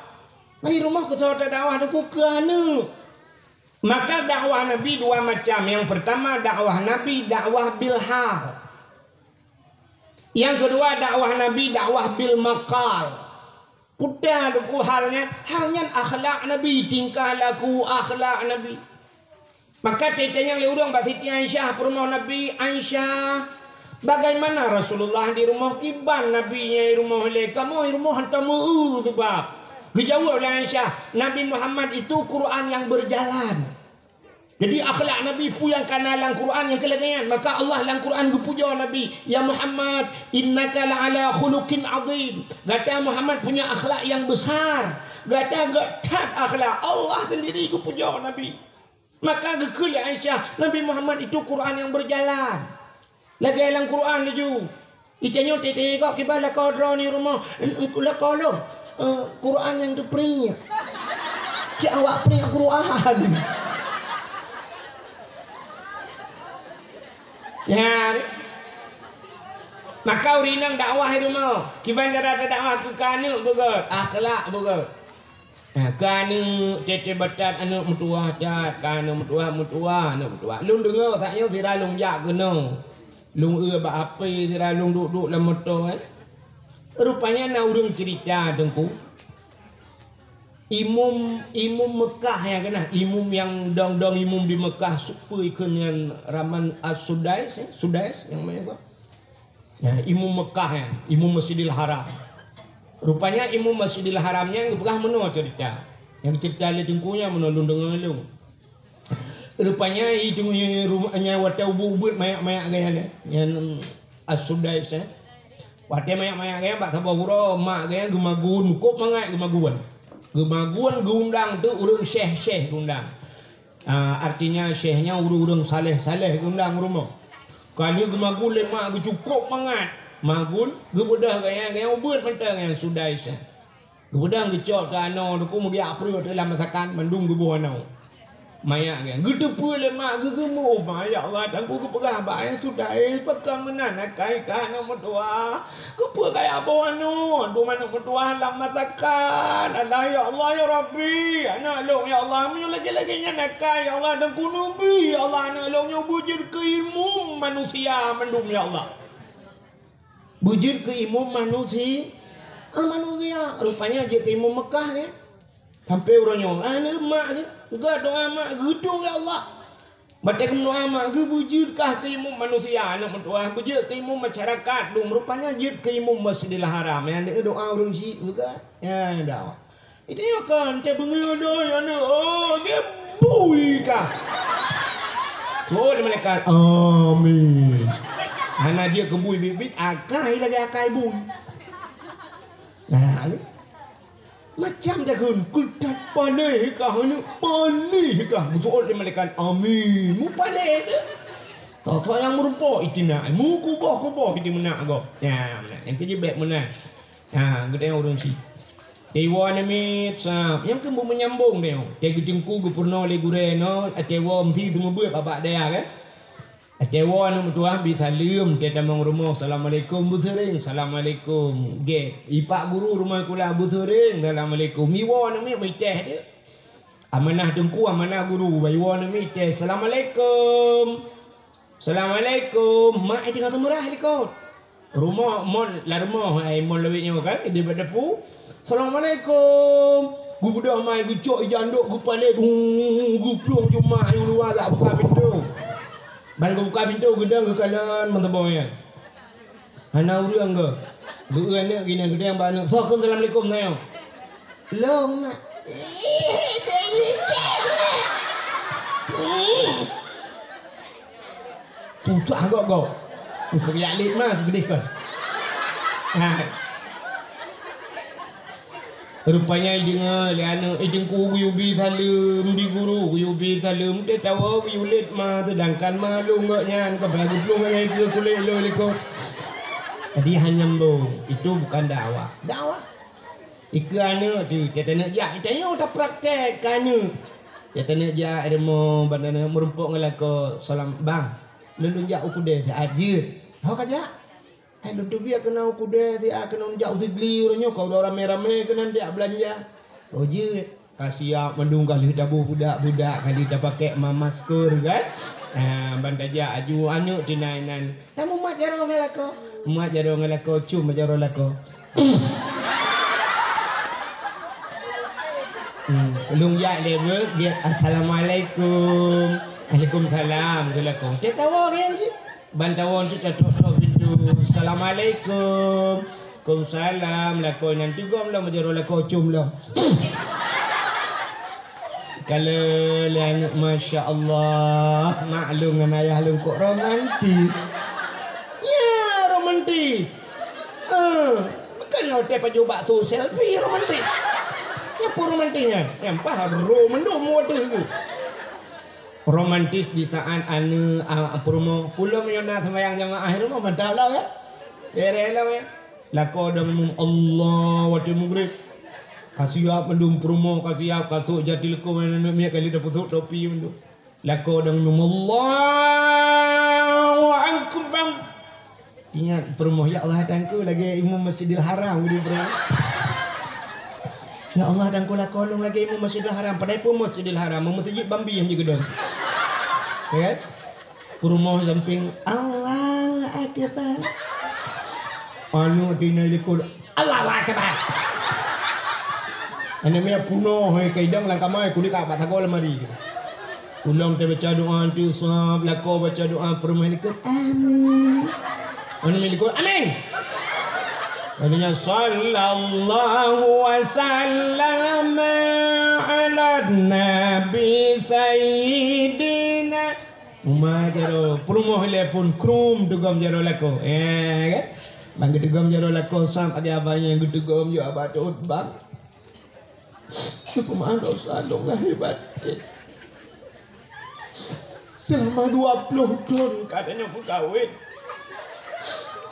Nah, i rumoh keusoe tadakwah Teungku keu aneuk. Maka dakwah Nabi dua macam. Nyang peurtama dakwah Nabi, dakwah bilhal. Nyang keudua dakwah Nabi, dakwah bil maqal. Peue Teungku hal nyan? Hal nyan akhlak Nabi, tingkah laku akhlak Nabi. Maka teuntèe nyang lé ureueng bak Siti Aisyah peurumoh Nabi, "Aisyah, bagaimana Rasulullah di rumoh? Kiban Nabi nyan i rumoh ilèe, kamoe i rumoh hantom meu-eu sabab." Geujaweueb lé Aisyah, "Nabi Muhammad itu Quran yang berjalan." Jadi akhlak Nabi peue nyang kana lam Quran nyang keu lagèe nyan. Maka Allah lam Quran geupujoe Nabi, "Ya Muhammad, innaka la'ala khuluqin azim." Gata Muhammad punya akhlak yang besar. Gata göt that akhlak. Allah sendiri geupujoe Nabi. Maka geukheun lé Aisyah, "Nabi Muhammad itu Quran yang berjalan." Lagèe lam Quran laju. Itanyoe teuntèe kok kiban lakoe droeneuh rumoh, "Lakoe lôn, eh, Quran nyang teupriek." Cit awak priek Quran. Nyan. Maka ureueng inong dakwah i rumoh. Kiban cara tadakwah keu aneuk beugöt, akhlak beugöt. Nah, keu aneuk, teuntèe batat aneuk meutuwah that, ka aneuk meutuwah, meutuwah, aneuk meutuwah. Lôn deungö saát nyoe sira lôn jak keunoe. Lôn eu bak H P sira lôn duek-duek lam moto, eh. Rupanya na ureueng cerita Teungku. Imum, imum Mekah nyang keunong, imum nyang dong-dong imum di Mekah, su-, peue kheun nyan, Rahman As-Sudais, eh, Sudais nyang meunan. Nah, imum Mekah nyan, imum Masjidil Haram. Rupanya imum Masjidil Haram nyan geupeugah meunoe cerita. Nyang cerita lé Teungku nyan meunoe lôn deungö lôn. Rupanya i Teungku nyan ru-, nyan watèe ubeuet-ubeuet manyak-manyak geuh nyan, nyan As-Sudais, eh. Watèe manyak-manyak geuh nyan bak saboh uroe mak geuh nyan geumagun, kôp mangat geumagun. Geumagun geuundang teuk ureueng syèh-syèh geuundang. Ah, artinya syèh nyan ureueng-ureueng saleh-saleh geuundang rumoh. Ka lheueh geumagun lé mak geuh cukôp mangat. Magun, geubeudôh geuh nyan, geuh nyan ubeuet mantong nyan Sudais nyan. Geubeudôh geucok keu anoe Teungku meugiak preueh teuk lam masakan mandum geuboh anoe. Manyak geuh nyan. Geuteupeue lé mak geuh geumoe, "Oh, ma, ya Allah, Teungku geupeugah bak ayah Sudais, pakon meunan akai kah aneuk meutuwah." Keupeue kaya boh anoe, dum aneuk meutuwah lam masakan. Alah, ya Allah, ya Rabbi, aneuk lôn, ya Allah, meunyoe lagèe-lagèe nyan akai, ya Allah, dan keuneubri, ya Allah, aneuk lôn nyoe beujeuet keu imum manusia mandum, ya Allah. Beujeuet keu imum manusi-, ah, manusia. Rupanya jeuet keu imum Mekah, ya. Sampai uroe nyoe, aneuk mak geuh, geudoa mak geudong lé Allah. Watèe geumeudoa mak geuh beujeuet kah keu imum manusia, aneuk meutuwah beujeuet keu imum masyarakat, dum rupanya jeuet keu imum Masjidil Haram. Nyang deungoe doa ureueng syik juga. Ya, doa. Itu nyoe kan, teuh beungoh doa, ya, aneuk. Oh, dia bui kah. Oh, dia malaikat. Amin. Hana jeuet keu bui bit-bit, akai lagèe akai bui. Nah, Macam takheun, "Keu that paléh kah aneuk, paléh kah?" Geuseuôt lé malaikat, "Amin." Mupaléh teuh. Tho-tho nyang meurumpok itina, mukuboh-kuboh iti meunak gob. Nyan, meunak. Nyang keujeuet bèk meunan. Ha, geutanyoe ureueng syik. Teuwoe aneuk miet, sab. Nyang keuneuk menyambong tanyoe. Teuh geuteungku geupeurunoe lé gurèe nyoe, teuwoe meusi teumeubeuet babah dayah, kan? Teuwoe aneuk meutuwah bi saleuem, teuh tamong rumoh, "Assalamualaikum," beuseuring, "Assalamualaikum." Gèt, ipak guru rumoh sikula beuseuring, "Assalamualaikum." Iwoe aneuk miet meuitéh teuh. Amanah teungku, amanah guru, iwoe aneuk miet itéh, "Assalamualaikum." "Assalamualaikum." Mak teungoh teumeurah likot. Rumoh, mon, lam rumoh, ai, mon lawét nyoe kan, di bak dapu. "Assalamualaikum." Geubeudôh mai, geucok ija andok, geupalét, dung, geuplueng ju mak, ju luwa, gak buka pintoe. Ban geubuka pintoe, geudong geukalon meuteubong nyan. Hana ureueng geuh. Beu aneuk geuh nyan, geudong bak aneuk. "Soe kheun assalamualaikum, nyoe?" "Lôn, mak." Tutoh agak kau. Kau kaya lét mah, geudeh kau. Ha. Rupanya i deungoe lé aneuk, i teungku geuyue bi saleuem, di guru geuyue bi saleuem, teuh tawoe geuyue lét mah, seudangkan mah lôn gobnyan, ka beulah geuplueng ngon ié kulét lôn likot. Jadi hana nyambong, itu bukan dakwah. Dakwah. Ikeu aneuk tu, teuh taneuk jak, tanyoe tapraktek keu aneuk. Taneuk jak rumoh, ban taneuk meurumpok ngon lakoe, "Salam, Bang. Lôn, lôn jak u keudè siat jeuet." "Ho ka jak?" "Hai, lôn teubiet keunoe u keudè siat, keunoe jak u Sigli uroe nyoe, ka udah ramé-ramé keunan jak beulanja." "Oh, jeuet." Ka siap mandum, ka lheueh taboh budak-budak, ka lheueh tapakèk ma-, masker kan. Ah, ban tajak aju aneuk tinai nan. Tamumat jaroe ngon lakoe. Mumat jaroe ngon lakoe, com jaroe lakoe. Hmm, lôn jak lé beuh, gèt, "Assalamualaikum." "Waalaikumsalam," kheun lakoe. Teuh tawoe nyan cit. Ban tawoe cit tatok-tok pintoe. "Assalamualaikum." "Waalaikumsalam." Lakoe nyan teugom lom jaroe lakoe, com lom. Kalon lé aneuk, masya Allah, mak lôn ngon ayah lôn kok romantis. Ya, romantis. Eh, bukan hotel pajoh bakso selfie romantis. Nyan peue romantis nyan? Nyan pah ro mandum watèe geuh. Romantis di saat aneuk, a, peurumoh. Ulôn meunyoe na seumayang jamaah di rumoh, mantap lah, ya. Beres lah, ya. Lakoe dong imum, Allah, watèe mugreb. Ka siap mandum peurumoh, ka siap, ka sôk jati leukoe, aneuk miet kali tapeusôk topi mandum. Lakoe dong imum, Allahu Akbar. Ingat peurumoh, "Ya Allah, Teungku, lagèe imum Masjidil Haram," gitu, peurumoh. "Ya Allah, Teungku, lakoe lôn lagèe imum Masjidil Haram." Padahai peue Masjidil Haram, meuseujid Bambi nyang jigeudong. Ya kan? Peurumoh sampéng, "Allahu Akbar." Aneuk tinai likot, "Allahu Akbar." Aneuk miet peunoh, hai, ka idong lam kama, kulét ka bak sagoe lamari. Ulôn teubaca doa, teuh sab, lakoe baca doa, peurumoh likot, "Amin." Aneuk miet likot, "Amin." Aneuk nyan, "Sallallahu wa sallama ala nabi sayyidina." Uma jaroe, peurumoh lé phôn, krum, teugom jaroe lakoe. Eh, kan? Ban geuteugom jaroe lakoe, sang ada abang nyang geuteugom, "Ya, Abah Tut, Bang. Neupeumaaf dosa lôn lahé batén. Seulama dua ploh thon ka tanyoe meukawen.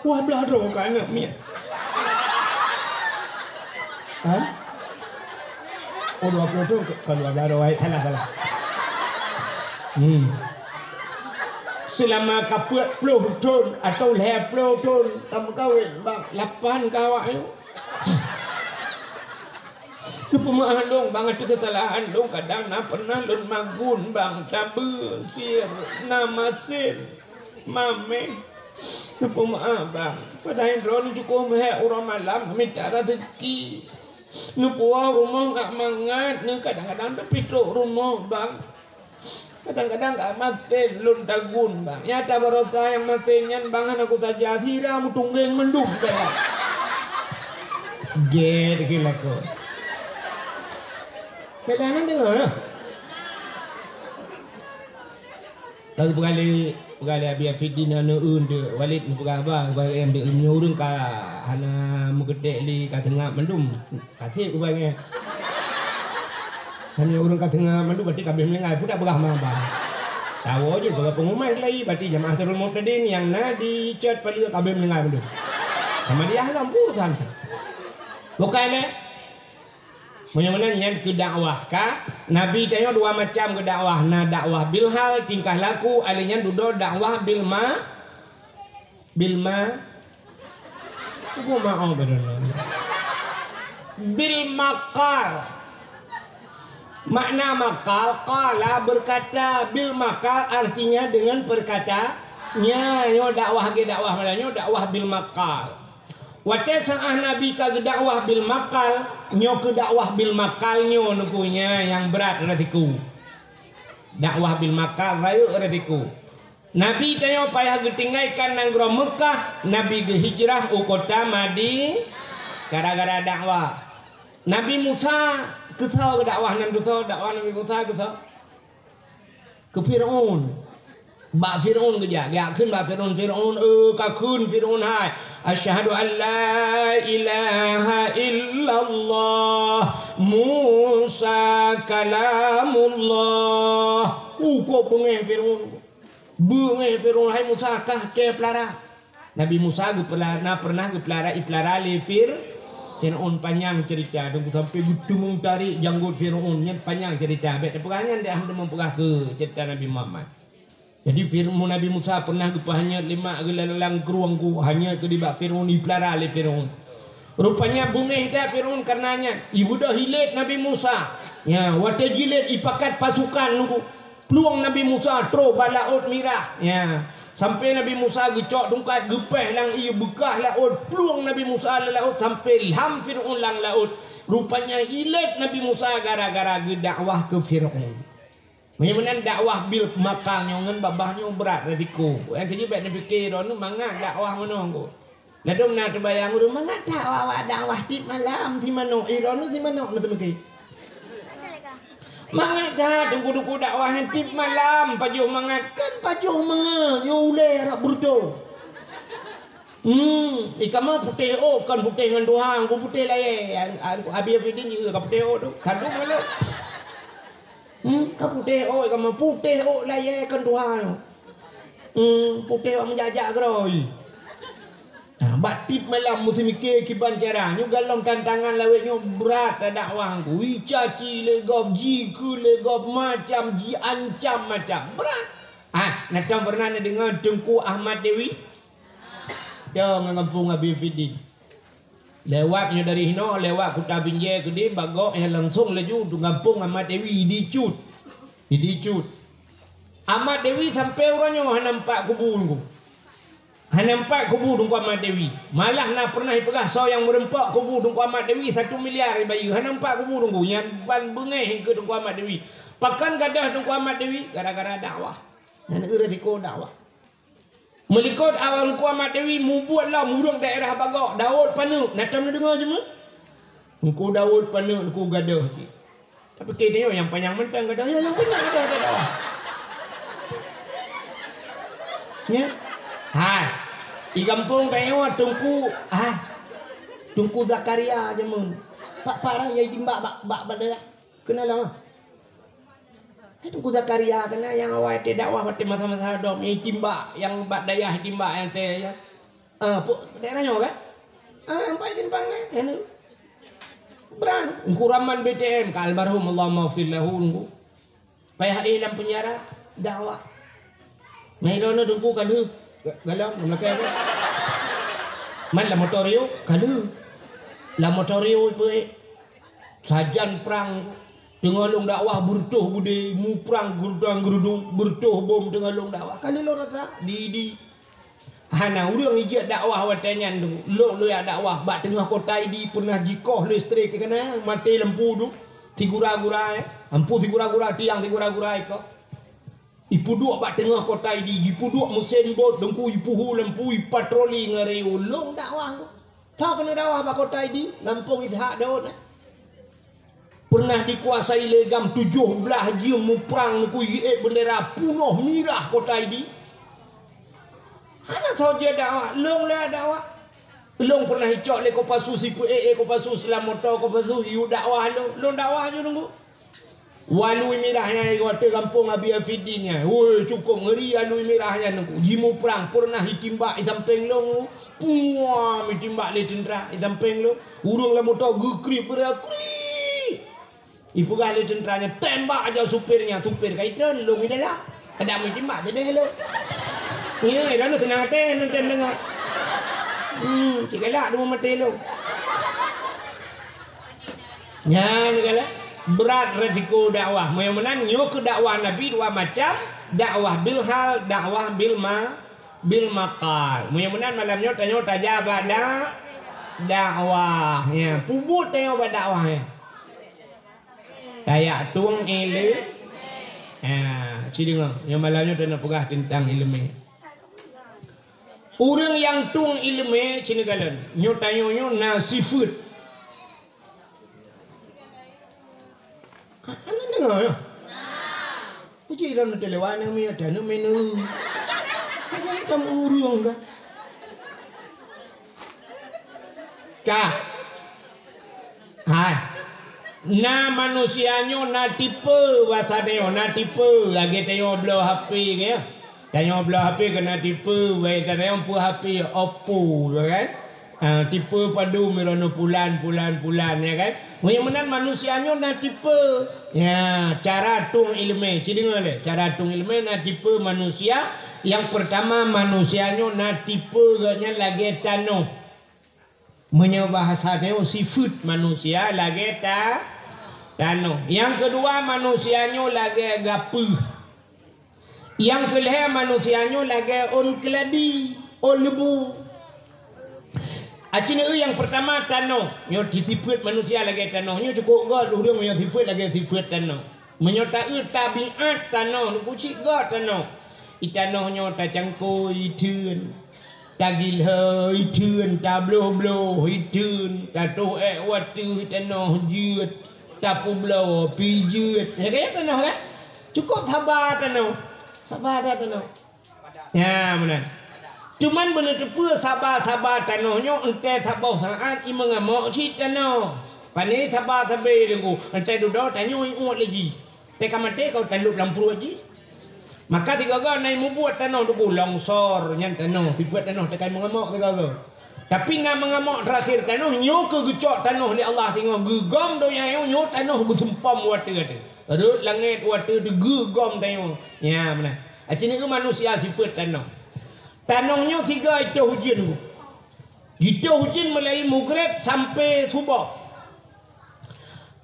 Dua blaih droe ka aneuk miet." Hah? Oh, dua ploh thon ka, ka dua blaih droe. Hai, salah, salah. Hmm. Seulama ka peuet ploh thon atau lhèe ploh thon tameukawen, Bang, lapan ka awak nyoe. Neupeumaaf lôn, Bang, ateueh keusalahan lôn, kadang na pernah lôn magun, Bang, tabeue, sir, na masen, maméh. Neupeumaaf, Bang. Padahai droeneuh cukôp meuhèk uroe malam mita raseuki. Neupuwoe rumoh ngat mangat, neu kadang-kadang teupitrok rumoh, Bang. Kadang-kadang ka masen lôn tagun, Bang. Nyata barosa nyang masen nyan, Bang, hana kusaja, sira meutunggeng mandum, Bang. Gét gila ko. Kadang-kadang deungö, ya? Lalu peugalé, peugalé Abi Afiddin aneuk eun teuh, Walid neupeugah haba, haba nyang teuh, nyoe ureueng ka hana meukeudéh lé, ka seungab mandum. Ka sép ubai nyan. Hana ureueng ka seungab mandum, berarti ka abéh meuninggai, peue tapeugah ma ba. Tawoe jeuet bak pengumuman keulayi, berarti jamaah Sirul Muhtadin nyang na di Cot Paleue ka abéh meuninggai mandum. Sama dia lom urusan. Bukai lé. Meunyoe meunan nyan keu dakwah ka, Nabi tanyoe dua macam keu dakwah, na dakwah bil hal, tingkah laku, alèh nyan dudoe dakwah bil ma-, bil ma-, Apa makna beudôh? Bil maqal. Makna maqal, qala, berkata, bil maqal artinya dengan perkata, nya, nyoe dakwah lagèe dakwah malam nyoe, dakwah bil maqal. Watèe saat Nabi ka geudakwah bil maqal, nyoe keu dakwah bil maqal nyoe nungku nya nyang brat risiko. Dakwah bil maqal rayeuk risiko. Nabi tanyoe payah geutinggai kan nanggroe Meukah, Nabi geuhijrah u kota Madi-, gara-gara dakwah. Nabi Musa keusoe geudakwah nan tusoe dakwah Nabi Musa keusoe? Keu Fir'aun. Bak Fir'aun geujak, geujak kheun bak Fir'aun, "Fir'aun, eh, ka kheun Fir'aun hai, 'Asyhadu an la ilaha illallah, Musa kalamullah.'" Uh, kok beungéh Fir'aun. Beungéh Fir'aun, "Hai Musa, kah kée peulara?" Nabi Musa geupeulara, na pernah geupeulara, ipeulara lé Fir-, Firaun panyang cerita, teungku, sampai geuteumong tarék janggot Firaun. Nyan panyang cerita. Bèk tapeugah nyan, dah hana meupeugah keu cerita Nabi Muhammad. Jadi, Fir-, Nabi Musa pernah geupeuhanyot lé mak geulalang krueng ku, hanyot keu nibak Firaun, ipeulara lé Firaun. Rupanya beungéh that Firaun kareuna nyan, ibeudôh ilét Nabi Musa. Ya, watèe jilét ipakat pasukan nunggu. Plueng Nabi Musa trôh bak Laôt Mirah. Ya, sampai Nabi Musa geucok tungkat geupéh lam ié beukah laôt, plueng Nabi Musa lam laôt sampai lham Firaun lam laôt. Rupanya ilét Nabi Musa gara-gara geudakwah keu Firaun. Meunyoe meunan dakwah bil makal nyoe ngon babah nyoe brat risiko. Nyang keujeuet bèk neupike droeneuh mangat dakwah meunoe ngko. Ladôm na teubayang ureueng mangat that awak-awak dakwah tiep malam si manok. Eh, droeneuh si manok na teumeuke. Mangat that teungku-teungku dakwah nyan tiep malam pajoh mangat. Kan pajoh mangat, nyoe ulèe rab beureutoh. Hmm, i kamoe putéh ôk, kon putéh ngon tuha, ngko putéh layèe. An-, an-, Abi Afidin jeuet ka putéh ôk tu. Kandung malu. Hmm, ka putéh ôk, kamoe putéh ôk layèe kon tuha nyoe. Hmm, putéh bak meujak-jak keudroe. Nah, bak tiep malam meusimike kiban cara. Nyoe galom tantangan lawét nyoe brat dakwah ngko. Icaci lé gob, jikheun lé gob, macam jiancam macam. Brat. Ah, na tom pernah neudeungoe Teungku Ahmad Dewi? Teuh ngon gampông Abi Fidin. Lewat nyoe dari hinoe, lewat Kuta Binjai keudéh, bak gob nyan langsong laju u gampông Ahmad Dewi, di Cut. Di, di Cut. Ahmad Dewi sampai uroe nyoe hana nampak kubu Teungku. Hana nampak kubu Teungku Ahmad Dewi. Malah na pernah ipeugah soe nyang meureumpok kubu Teungku Ahmad Dewi satu miliar ibayeue. Hana nampak kubu Teungku. Nyan ban beungéh keu Teungku Ahmad Dewi. Pakon gadôh Teungku Ahmad Dewi? Gara-gara dakwah. Nyan eu risiko dakwah. Meulikot awak Teungku Ahmad Dewi mubuet lom ureueng daerah bak gob, Daud Paneuk. Na tom neudeungoe cit meuh? Teungku Daud Paneuk, Teungku gadôh cit. Tapi keu tanyoe nyang panyang mantong gadôh, ya, nyang panyang gadôh, gadôh. Nyan. Hai. Di gampông tanyoe Teungku, ah, Teungku Zakaria jameun. Pak, pak rang nyang timbak bak, bak, bak dayah. Keunan lom, ah. Hai Teungku Zakaria keunan nyang awai teuh dakwah watèe masa-masa dom, nyang timbak, nyang bak dayah timbak nyang teuh, ya. Ah, pu-, daerah nyoe kan? Ah, empat simpang lé, ya, ni. Brat, Teungku Rahman B T M, ka almarhum, Allahumma ghfir lahu, Teungku. Payah éh lam penjara, dakwah. Nyan droeneuh Teungku ka lheueh, ga-, galom, lam lakèe apa? Man lam motor yôh, ka lheueh. Lam motor yôh ipeuék. Sajan prang, teungoh lôn dakwah beureutoh beudé, muprang geurudang-geurudong, beureutoh bom teungoh lôn dakwah. Ka lheueh lôn rasa, di, di. Hana ureueng ijak dakwah watèe nyan tu. Lôn, lôn jak dakwah bak teungoh kota Idi, peunah jikoh listrik keunan, maté lampu tu. Sigura-gura, eh. Lampu sigura-gura, tiang sigura-gura ikoh. Ipeuduek bak teungoh kota Idi, jipeuduek meusén bot, Teungku, ipeuhu lampu, ipatroli ngon rayeuk. Lôn dakwah. Soe keuneuk dakwah bak kota Idi? Gampông Ishak Daud, eh. Pernah dikuasai lé GAM tujoh blaih jeuem muprang, Teungku, iék beundera punoh mirah kota Idi. Hana soe jeuet dakwah, lôn lé dakwah. Lôn pernah icok lé Kopassus, ipeuék lé Kopassus lam moto Kopassus, iyue dakwah lôn. Lôn dakwah ju Teungku. Alui mirah nyan, watèe gampông Abi Afidin nyan. Woi, cukôp ngeuri alui mirah nyan, Teungku. Jimuprang, pernah itimbak i sampéng lôn. Puam, itimbak lé teuntra i sampéng lôn. Ureueng lam moto geukriek, geukriek. Ipeugah lé teuntra nyan, "Tembak aja supir nyan." Supir ka itreun, lôn i dalam. Kadang meujimat jadi lôn. Nyoe, droeneuh seunang até nonton deungoe. Hmm, cit galak dua maté lôn. Nyan galak. Brat resiko dakwah. Meunyoe meunan, nyoe keu dakwah Nabi dua macam, dakwah bil hal, dakwah bil ma-, bil maqal. Meunyoe meunan malam nyoe tanyoe taja bak da-, dakwah. Ya, peubuet tanyoe bak dakwah, ya. Tajak tueng ilé-, ha, ci deungoe, nyoe malam nyoe taneuk peugah teuntang ileumèe. Ureueng nyang tueng ileumèe ci neukalon, nyoe tanyoe nyoe na sifeuet. Hana deungoe nyoe? Uji lôn teulewa neu miet, neu menu. Tam ureueng ka. Ka. Hai. Na manusia nyoe na tipe, basa tanyoe na tipe, lagèe tanyoe bloe H P nyan. Tanyoe bloe H P keu na tipe, basa tanyoe peue H P, Oppo, kan? Ah, tipe padum meuranoe pulan, pulan, pulan, ya kan? Meunyoe meunan manusia nyoe na tipe. Ya, cara tueng ileumé, ci deungoe lé. Cara tueng ileumé na tipe manusia. Nyang peurtama, manusia nyoe na tipe geuh nyan lagée tanoh. Meunyoe bahasa nyoe sifeuet manusia lagée ta-, tanoh. Nyang keudua, manusia nyoe lagée gapeuh. Nyang keulhée, manusia nyoe lagée ôn keuladi, ôn leubu. Aci neueu nyang peurtama tanoh, nyoe sifeuet manusia lagée tanoh. Nyoe cukôp göt ureuëng meunyoe sifeuet lagée sifeuet tanoh. Meunyoe taeu tabiat tanoh, neukucik göt tanoh. I tanoh nyoe tacangkôi itheun, tagilhée itheun, tabloh-bloh itheun, tatoh ék wateuh tanoh jeuet, tapubloe pih jeuet. Ya kan, ya tanoh kan? Cukôp saba tanoh. Saba that tanoh. Ya, meunan. Cuman beuneuteupeu saba-saba tanoh nyoe entée saboh saát i meungamok cit tanoh. Pane saba sabe deungoe, entée dudoe tanyoe iuet lé jih. Teuka maté kau talop lam pruet jih. Maka sigoe-goe na mubuet tanoh deungoe longsor nyan tanoh, sifeuet tanoh teuka meungamok sigoe-goe. Tapi na meungamok terakhir tanoh nyoe keu geucok tanoh lé Allah singoh geugom donya nyoe, nyoe tanoh geusumpom watée-watée. Rot langét watée teugeugom tanyoe. Ya, meunan. Aci neueu manusia sifeuet tanoh. Tanoh nyoe sigoe itoh ujeuen. Itoh ujeuen mulai mugreb sampai suboh.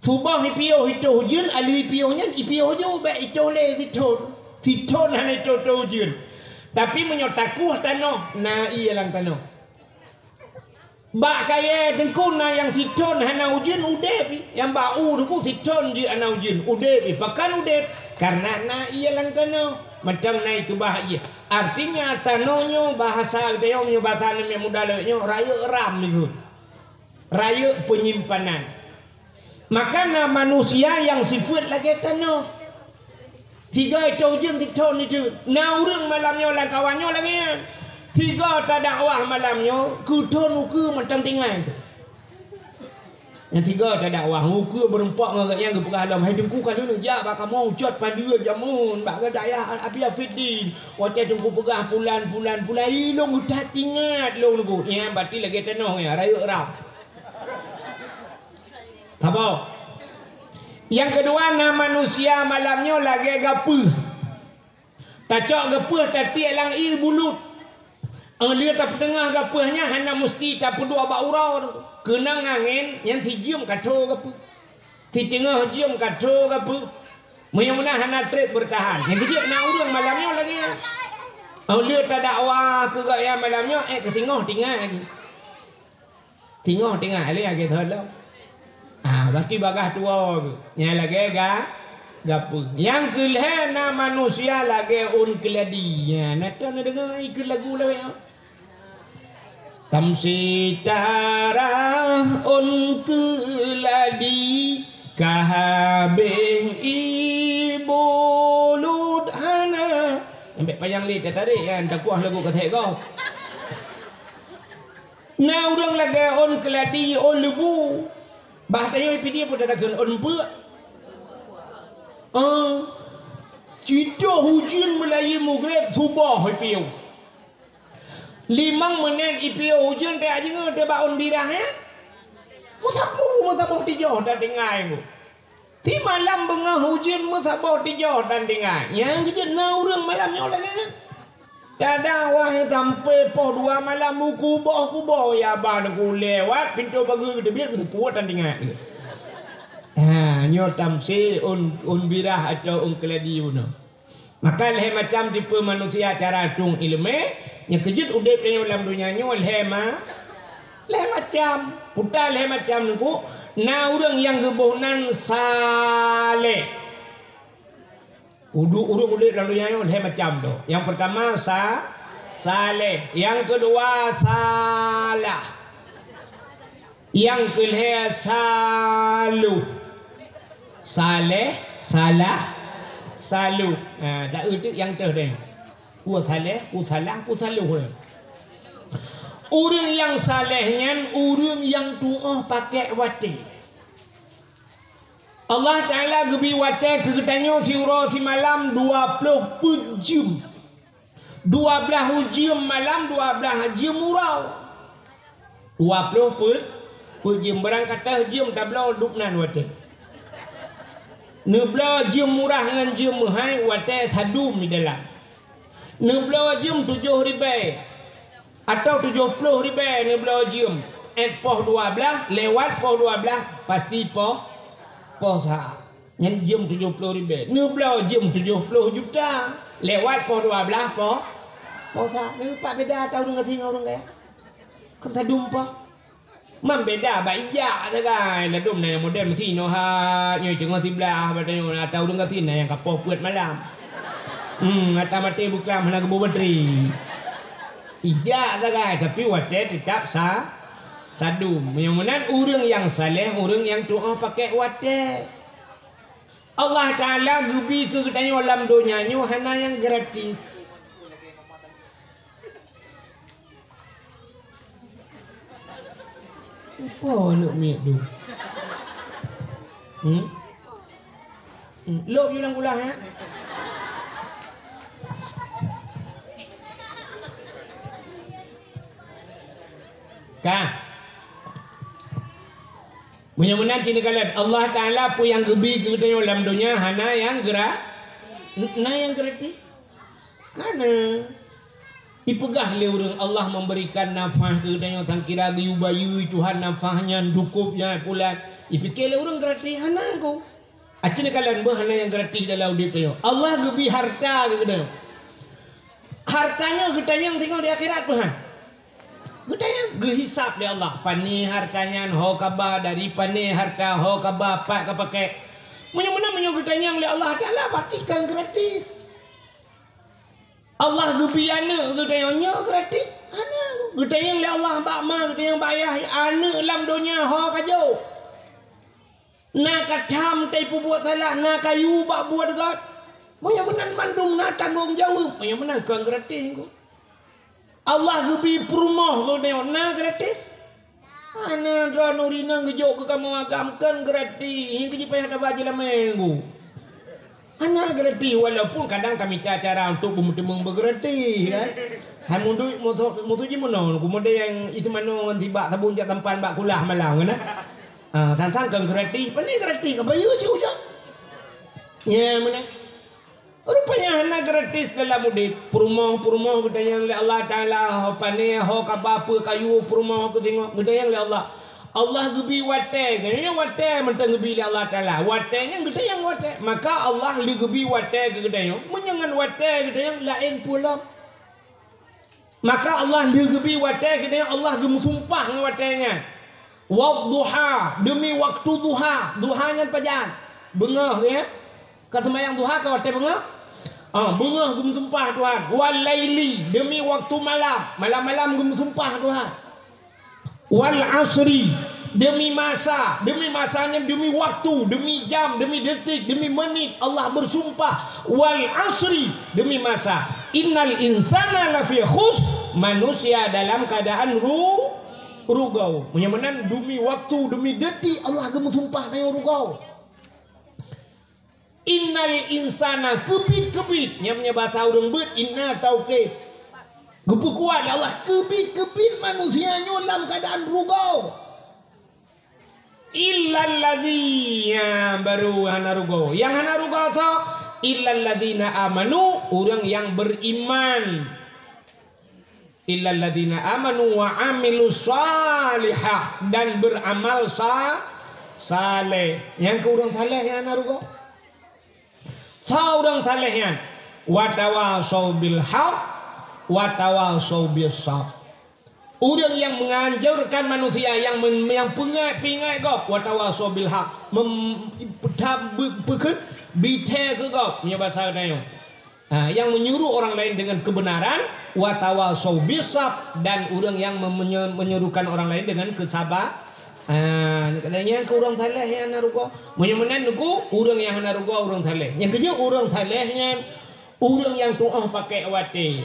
Suboh ipiôh itoh ujeuen, ali ipiôh nyan ipiôh ju bék itoh lé sithon. Sithon hana itoh-toh ujeuen. Tapi meunyoe takueh tanoh, na ié lam tanoh. Bak kayée teungku na nyang sithon hana ujeuen udeb, nyang bak u teungku sithon jeuet hana ujeuen udeb. Pakon udeb? Karena na ié lam tanoh. Macam na ikeubah ié. Artinya tanoh nyoe bahasa geutanyoe, nyoe bahasa aneuk muda lawét nyoe rayeuk ram ikôt. Rayeuk peunyimpanan. Maka na manusia nyang sifeuet lagée tanoh. Sigoe itoh ujeuen sithon itoh. Na ureuëng malam nyoe lam kawan nyoe lagée nyan. Sigoe tadakwah malam nyoe keu thon ukeue mantong tinggai. Nyang sigoe tadakwah ukeue beureumpok ngon gobnyan geupeugah lom, "Hai Teungku, ka lheueh jak bak kamoe ucot padub jameun bak gata ya Abi Afiddin. Watée Teungku peugah pulan, pulan, pulan, ilong that ingat lôn Teungku." Nyan berarti lagée tanoh nyan rayeuk ram. Saboh. Nyang keudua na manusia malam nyoe lagée gapeuh. Tacok gapeuh tatiek lam ié bulut. Óh lheueh tapeuteungoh gapeuh nyan hana musti tapeuduek bak uroe. Keunong angén nyan sijeuem ka tho gapeuh. Siteungoh jeuem ka tho gapeuh. Meunyoe meunan hana treb beurtahan. Nyang keujeuet na ureuëng malam nyoe lagée nyan. Óh lheueh tadakwah keu gobnyan malam nyoe ék keu singoh tinggai. Singoh tinggai lé lagée thon lom. Ah, berarti bagaih tuwoe geuh. Nyang lagée ga-, gapeuh. Nyang keulhée na manusia lagée ôn keuladi. Nyan, na teuh neudeungoe ikheun lagu lawét nyoe. Tamsi tarah ôn keuladi, ka habéh ié bulut hana. Ambek panyang lé tatarék nyan, takuah lagu kasék gob. Na ureuëng lagée ôn keuladi, ôn leubu. Bah tanyoe Pidie peue takheun ôn peue. Ah. Citoh ujeuen meulayeue mugreb suboh ipiôh. Limong meunét ipiôh ujeuen teuka jingeue teuka ôn birah, ya. Meusaboh, meusaboh tijoh dan tinggai. Simalam beungoh ujeuen meusaboh tijoh dan tinggai. Nyang keujeuet na ureuëng malam nyoe lagée nyan. Kadang wahai sampai poh dua malam kuboh-kuboh ya ban ku lewat pintoe pageue geuteubiet geuteupuet dan tinggai. Ha, nyoe tamsi ôn, ôn birah atau ôn keuladi bunoe. Maka lhée macam tipe manusia cara tueng iéleumé, nyang keujeuet udeb tanyoe lam donya nyoe lhée ma-, lhée macam. Peue lhée macam nyoe, na ureuëng nyang geuboh nan saleh. Udu-, ureuëng udeb lam donya nyoe lhée macam tu. Nyang peurtama sa-, saleh, nyang keudua salah. Nyang keulhée saloh. Saleh, salah, saloh. Ha, taeu teuk nyang teuh deh. Ku saleh, ku salah, ku saloh. Ureuëng nyang saleh nyan ureuëng nyang tuoh pakék watée. Allah Taala geubri watée keu geutanyoe siuroe simalam dua ploh peuet jeuem. Dua blaih jeuem malam, dua blaih jeuem uroe. Dua ploh peuet, peuet jeuem. Barang ka teuh jeuem tabloe dub nan watée. Neubloe jeuem murah ngon jeuem meuhai watée sadum di dalam. Neubloe jeuem tujoh ribée atawa tujoh ploh ribée neubloe jeuem. Ét poh dua blaih, lewat poh dua blaih, pasti poh, poh sa. Nyan jeuem tujoh ploh ribée. Neubloe jeuem tujoh ploh juta. Lewat poh dua blaih poh, poh sa. Nyoe pat beda ata ureuëng gasien ngon ureuëng kaya. Kan sadum poh. Man beda bak ijak sagai. Ladôm na nyang model meusi nyoe hat, nyoe teungoh siblaih, bak tanyoe ata ureuëng gasien na nyang ka poh peuet malam. Hmm, ata maté beuklam hana geubeuet batri. Ijak sagai, tapi watée teutap sa, sadum. Meunyoe meunan ureuëng nyang saleh, ureuëng nyang tuoh pakai watée. Allah Taala geubi keu geutanyoe lam donya nyoe hana nyang gratis. Apa aneuk miet tu? Hmm? Hmm. Lok you lam kulah, eh? Ka. Meunyoe meunan cit neukalon, Allah Taala peue nyang geubi keu geutanyoe lam donya hana nyang gra-, na nyang gratis. Hana. Ipeugah lé ureuëng Allah memberikan nafah keu geutanyoe sangkira geuyue bayeue Tuhan nafah nyan cukup nyan pulan. Ipike lé ureuëng gratis hana ko. Aci neukalon beuh hana nyang gratis dalam udeb tanyoe. Allah geubi harta keu geutanyoe. Harta nyoe geutanyong singoh di akhirat beuh han. Geutanyong geuhisab lé Allah. Pané harta nyan ho kaba dari pané harta ho kaba pat ka pakai. Meunyoe meunan meunyoe geutanyong lé Allah Taala berarti kan gratis. Allah geubi aneuk geutanyoe nyoe gratis? Hana. Geutanyong lé Allah bak ma, geutanyong bak ayah, aneuk lam donya ho ka jok. Na ka tham teupeue buet salah, na kayu bak buet gét. Meunyoe meunan mandum na tanggong jaweueb, meunyoe meunan kon gratis ko. Allah geubi peurumoh geutanyoe na gratis? Hana droeneuh rinang geujok keu kamoe agam kon gratis, nyang keu jipayah taba jilamé ngu. Hana gratis, walaupun kadang tamita cara untuk beumeuteumong beugratis, kan. Hai muduek musoh, musoh jimeunoe, keumudian nyang itu manoe ngon tibak sabon jak tampan bak kulah malam, kan. Ah, sang-sang kon gratis, pane gratis, ka bayeue cit ujong. Nya meunan. Rupanya hana gratis dalam udeb. Peurumoh-peurumoh geutanyong lé Allah Taala, ho pane, ho kaba peue kayu peurumoh keu singoh, geutanyong lé Allah. Allah geubi watée, nyoe watée mantong geubi lé Allah Taala. Watée nyan geutanyong watée. Maka Allah lé geubi watée keu geutanyoe. Meunyoe ngon watée geutanyong laén peue lom. Maka Allah lheueh geubi watée keu tanyoe, Allah geumeusumpah ngon watée nyan. Wadduha, demi waktu duha. Duha nyan pajan? Beungoh, ya. Ka seumayang duha ka watée beungoh? Ah, beungoh geumeusumpah Tuhan. Wal laili, demi waktu malam. Malam-malam geumeusumpah Tuhan. Wal asri, demi masa, demi masa nyan, demi waktu, demi jam, demi detik, demi menit, Allah bersumpah, wal asri, demi masa. Innal insana lafi khus, manusia dalam keadaan ru-, rugau. Meunyoe meunan, demi waktu, demi detik, Allah geumeusumpah tanyoe rugau. Innal insana, keubiet-keubiet, nyan meunyoe basa ureuëng beuet, inna taukid. Geupeukuat lé Allah, keubiet-keubiet manusia nyoe lam keuadaan rugau. Illal ladzi, nyang barô hana rugau. Nyang hana rugau soe? Illal ladzina amanu, ureuëng nyang beriman. Illal ladzina amanu wa amilus shalihah, dan beramal sa-, saleh. Nyang keu ureuëng saleh nyang na rugoe. Soe ureuëng saleh nyan? Wa tawasau bil haq, wa tawasau bis sabr. Ureuëng nyang menganjurkan manusia nyang men-, nyang peungai, peuingat gob, wa tawasau bil haq, mem-, peuta-, be-, peukheun, bithée keu gob, meunyoe basa geutanyoe. Ha, yang menyuruh orang lain dengan kebenaran, wa tawasau bisab, dan ureuëng nyang me-, menye-, menyuruhkan orang lain dengan kesaba-, ha, nyan keu ureuëng saleh nyang na rugoe. Meunyoe meunan nyoe keu ureuëng nyang hana rugoe ureuëng saleh. Nyang keujeuet ureuëng saleh nyan ureuëng nyang tuoh pakai watée.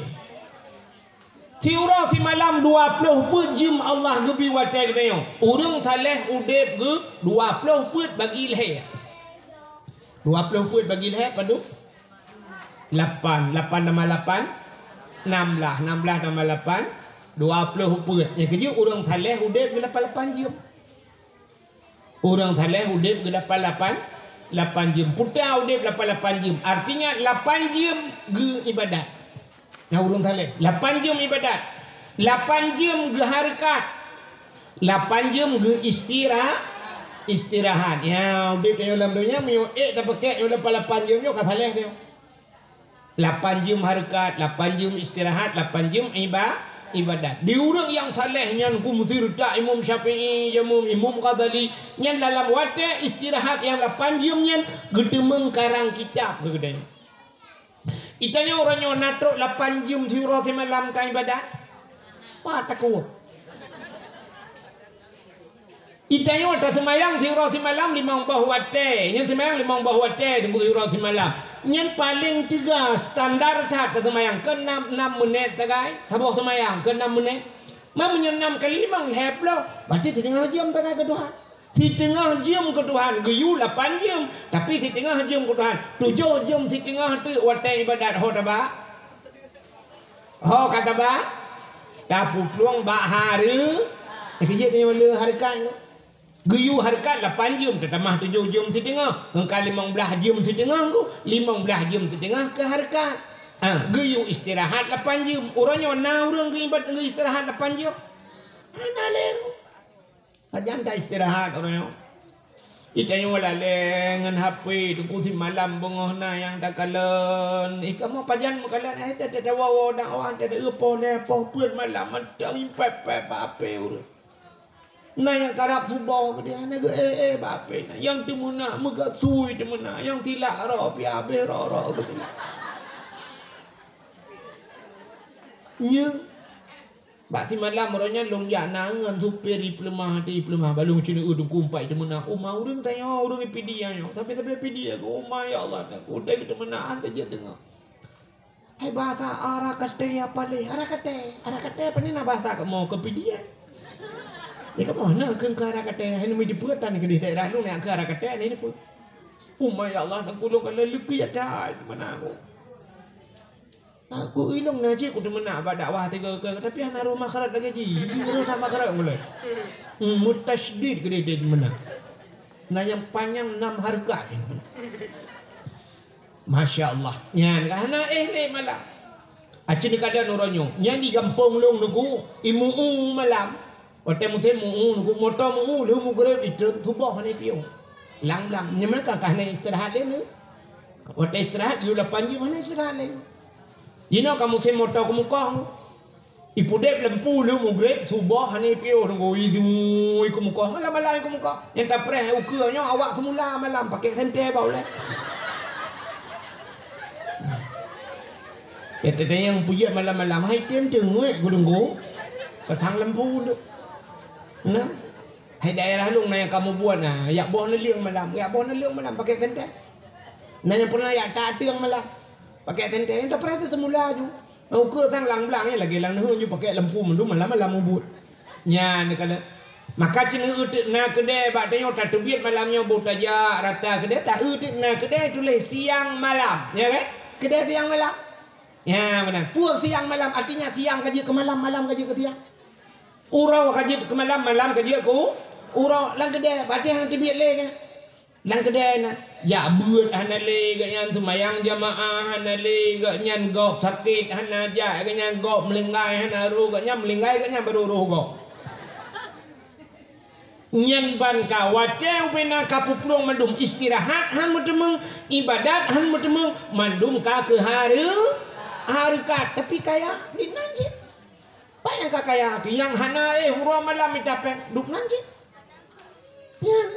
Siuroe simalam dua ploh peuet jeuem Allah geubi watée geutanyoe. Ureuëng saleh udeb geuh dua ploh peuet bagi lhée. Dua ploh peuet bagi lhée padub? Lapan. Lapan tambah lapan, nam blaih. Nam blaih tambah lapan, Dua ploh peuet. Nyang keujeuet ureuëng saleh udeb geu lapan-lapan jeuem. Ureuëng saleh udeb geu lapan-lapan, lapan jeuem. Peue ta udeb lapan-lapan jeuem? Artinya lapan jeuem geu ibadat. Nyang ureuëng saleh, lapan jeuem ibadat. Lapan jeuem geu hareukat. Lapan jeuem geu istira-, istirahat. Ya, udeb tanyoe lam donya meunyoe ék tapeukeue nyoe lapan-lapan jeuem nyoe ka saleh nyoe. Lapan jeuem hareukat, lapan jeuem istirahat, lapan jeuem iba-, ibadat. Di ureuëng nyang saleh nyan ku meuseureuta Imam Syafi'i, Imam, Imam Ghazali, nyan dalam watée istirahat nyang lapan jeuem nyan geuteumeung karang kitab keu geutanyoe. Geutanyoe uroe nyoe na trok lapan jeuem siuroe simalam ka ibadat? Wah, takot. Geutanyoe taseumayang siuroe simalam limong boh watée. Nyan seumayang limong boh watée teungku siuroe simalam. Nyan paleng teuga standar that taseumayang keu enam, enam menit sagai. Saboh seumayang keu enam menit. Ma meunyoe enam kali limong lhée ploh, berarti siteungoh jeuem sagai keu Tuhan. Siteungoh jeuem keu Tuhan, geuyue lapan jeuem, tapi siteungoh jeuem keu Tuhan. Tujoh jeuem siteungoh teuk watée ibadat ho taba. Ho ka taba, tapuplueng bak hareu-, eh, keujeuet nyoe le hareukat nyoe. Geuyue hareukat lapan jeuem, teutamah tujoh jeuem siteungoh. Ngon ka limong blaih jeuem siteungoh ku, limong blaih jeuem siteungoh keu hareukat. Ah, geuyue istirahat lapan jeuem. Uroe nyoe na ureuëng geuibat, geuistirahat lapan jeuem? Hana lé. Pajan ta istirahat uroe nyoe? Geutanyoe lalée ngon H P, teungku simalam beungoh na nyang takalon. Ih, kamoe pajan meukalon, eh, tatawa-wa dakwah, tatawa poh lhée, poh peuet malam, mantong impép-pép bak H P ureuëng. Na nyang karab suboh keudeh, hana geu-, eh, eh, bak H P na. Nyang teumeunak meugasui teumeunak, nyang silak rok pih habéh rok-rok geusilak. Nyoe. Bak simalam uroe nyan lôn jak na ngon supir jipeuleumah, até jipeuleumah. Bak lôn cit, "Eu, teungku, umpat jiteumeunah." Uma ureuëng tanyoe, ureuëng di Pidie nyoe. Tapi-tapi Pidie keu uma, ya Allah, teungku, utai jiteumeunah, teuh jeuet deungoe. Hai bahasa arakate apa lé? Arakate, arakate apa ni na bahasa kamoe keu Pidie? Ya, kamoe na keu, keu arakate. Hai nami dipeue tan keu di daerah lôn, nyang keu arakate ni dipeue. Uma, ya Allah, teungku, lôn ka lheueh leukeuh ata, mana aku? Aku ilong na cit kuteumeuna bak dakwah tiga keu, tapi hana roh makhraj lagée jih. Jih roh na makhraj mulai. Hmm, mutasydid keudeh meunan. Na nyang panyang nam hareukat. Masya Allah. Nyan ka hana éh lé malam. Aci ni kada nurunyo. Nyan di gampông lôn nunggu imu malam. Watée musém meu, nunggu moto meu, lheueh mugreb itreun suboh hana ipiôh. Lang-lang, nyoe meunan ka hana istirahat lé nyoe. Watée istirahat, yue lapan jeuem hana istirahat lé. Jinoe ka musém moto keumukong. Ipudeb lampu lheueh mugreb, suboh hana ipiôh, nunggu ijui keumukong, malam-malam keumukong. Nyang tapreh ukeue nyoe awak seumula malam, pakai senter bak ulée. Ya, teuntang nyang peujeuet malam-malam, hai tem teungoh gulunggu, petang lampu tu. Nah, hai daerah lôn na nyang kamoe buet na, yak boh neuleueng malam, yak boh neuleueng malam pakai senter. Na nyang pernah yak tateueng malam, pakai senter, nyang tapreh teuh seumula ju. Ukeue sang lang blang nyan lagée lang neuheun ju pakai lampu mandum malam-malam mubuet. Nyan keunan. Maka cit neueu teuk na keudée bak tanyoe tateubiet malam nyoe boh tajak rata keudée, taeu teuk na keudée tuléh siang malam, ya kan? Keudée siang malam. Ya, meunan. Peue siang malam, artinya siang ka jeuet keu malam, malam ka jeuet keu siang. Uroe ka jeuet keu malam, malam ka jeuet keu uroe. Lam keudée, berarti hana teubiet lé kan? Lam keudée na, jak beuet hana lé gobnyan, seumayang jamaah hana lé gobnyan, gob sakét hana jak gobnyan, gob meulinggai hana rôh gobnyan, meulinggai gobnyan barô rôh gob. Nyan ban ka watée ubena ka peuplueng mandum, istirahat han meuteumeung, ibadat han meuteumeung, mandum ka keu hareu-, hareukat, tapi kaya di nan cit. Bah nyang ka kaya tu, nyang hana éh uroe malam mita péng, duek nan cit. Nyan.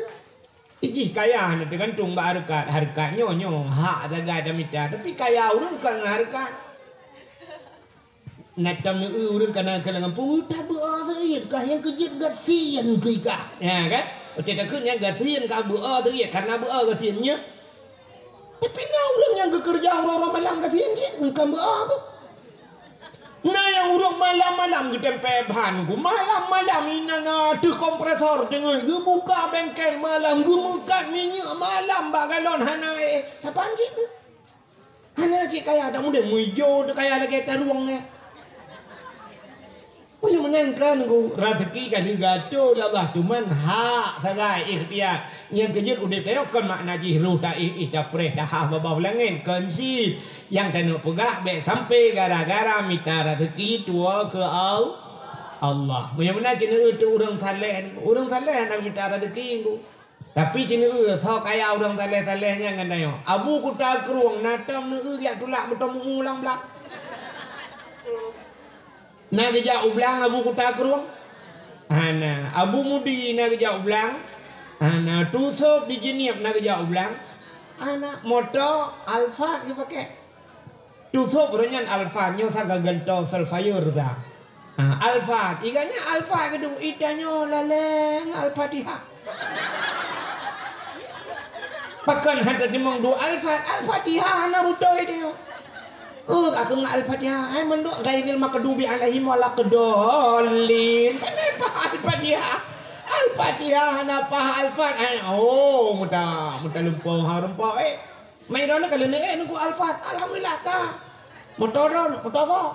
Ijih kaya hana teugantung bak hareukat. Hareukat nyoe, nyoe hak sagai tamita, tapi kaya ureuëng ka ngon hareukat. Na tam neu ureuëng kana keu lam gampông, "Tabeu'a seuiet kah nyang keujeuet gasien keu ikah." Ya kan? Watée takheun nyang gasien ka beu'a seuiet, kana beu'a gasien nyan. Tapi na ureuëng nyang geukeureuja uroe-uroe malam gasien cit, engkam beu'a beuh. Na nyang ureuëng malam-malam geutempée ban ku, malam-malam inan na teuh kompresor teungoh geubuka bengkel malam, geumeukat minyeuk malam bak galon hana éh. Saban cit tu? Hana cit kaya, dak mudeng meuijo teuh kaya lagée tarueng nyan. Meunyoe meunan kan, ku, raseuki ka lheueh geuatoe lé Allah, cuman hak sagai ikhtiar. Nyang keujeuet udeb tanyoe kon makna jih roh taéh, éh tapreh, tahah babah langét, kon cit. Nyang keuneuk peugah bék sampai gara-gara mita raseuki tuwoe keu Al-, Allah. Meunyoe meunan cit, neu-eu teu ureuëng saleh, ureuëng saleh hana mita raseuki, ku. Tapi cit neu-eu soe kaya ureuëng saleh-saleh nyan ngon tanyoe. Abu Kuta Krueng na tom neu-eu jak tulak beutôi meu-ueng lam blang. Na geujak u blang Abu Kuta Krueng? Hana. Abu Mudi na geujak u blang? Hana. Tusôb di Jeunieb na geujak u blang? Hana. Moto Alphard geupakè. Tusôb roh nyan Alphard, nyoe sa gaganto Velfire ta. Ha, Alphard. Iga nyan Alphard geuduek, itanyoe laleng Al-Fatihah. Pakon hana teurimong duek Alphard, Al-Fatihah hana beutôi tanyoe. Oh, aku ngon Al-Fatihah, hai mandum ghairil maghdubi alaihim waladdallin. Hana paha Al-Fatihah. Al-Fatihah hana paha Alphard. Hai, oh, muda, muda lumpoe, ha, lumpoe, eh. Mai droeneuh ka leuneuk, eh, nunggu Alphard. Alhamdulillah ka. Moto droeneuh, moto gob.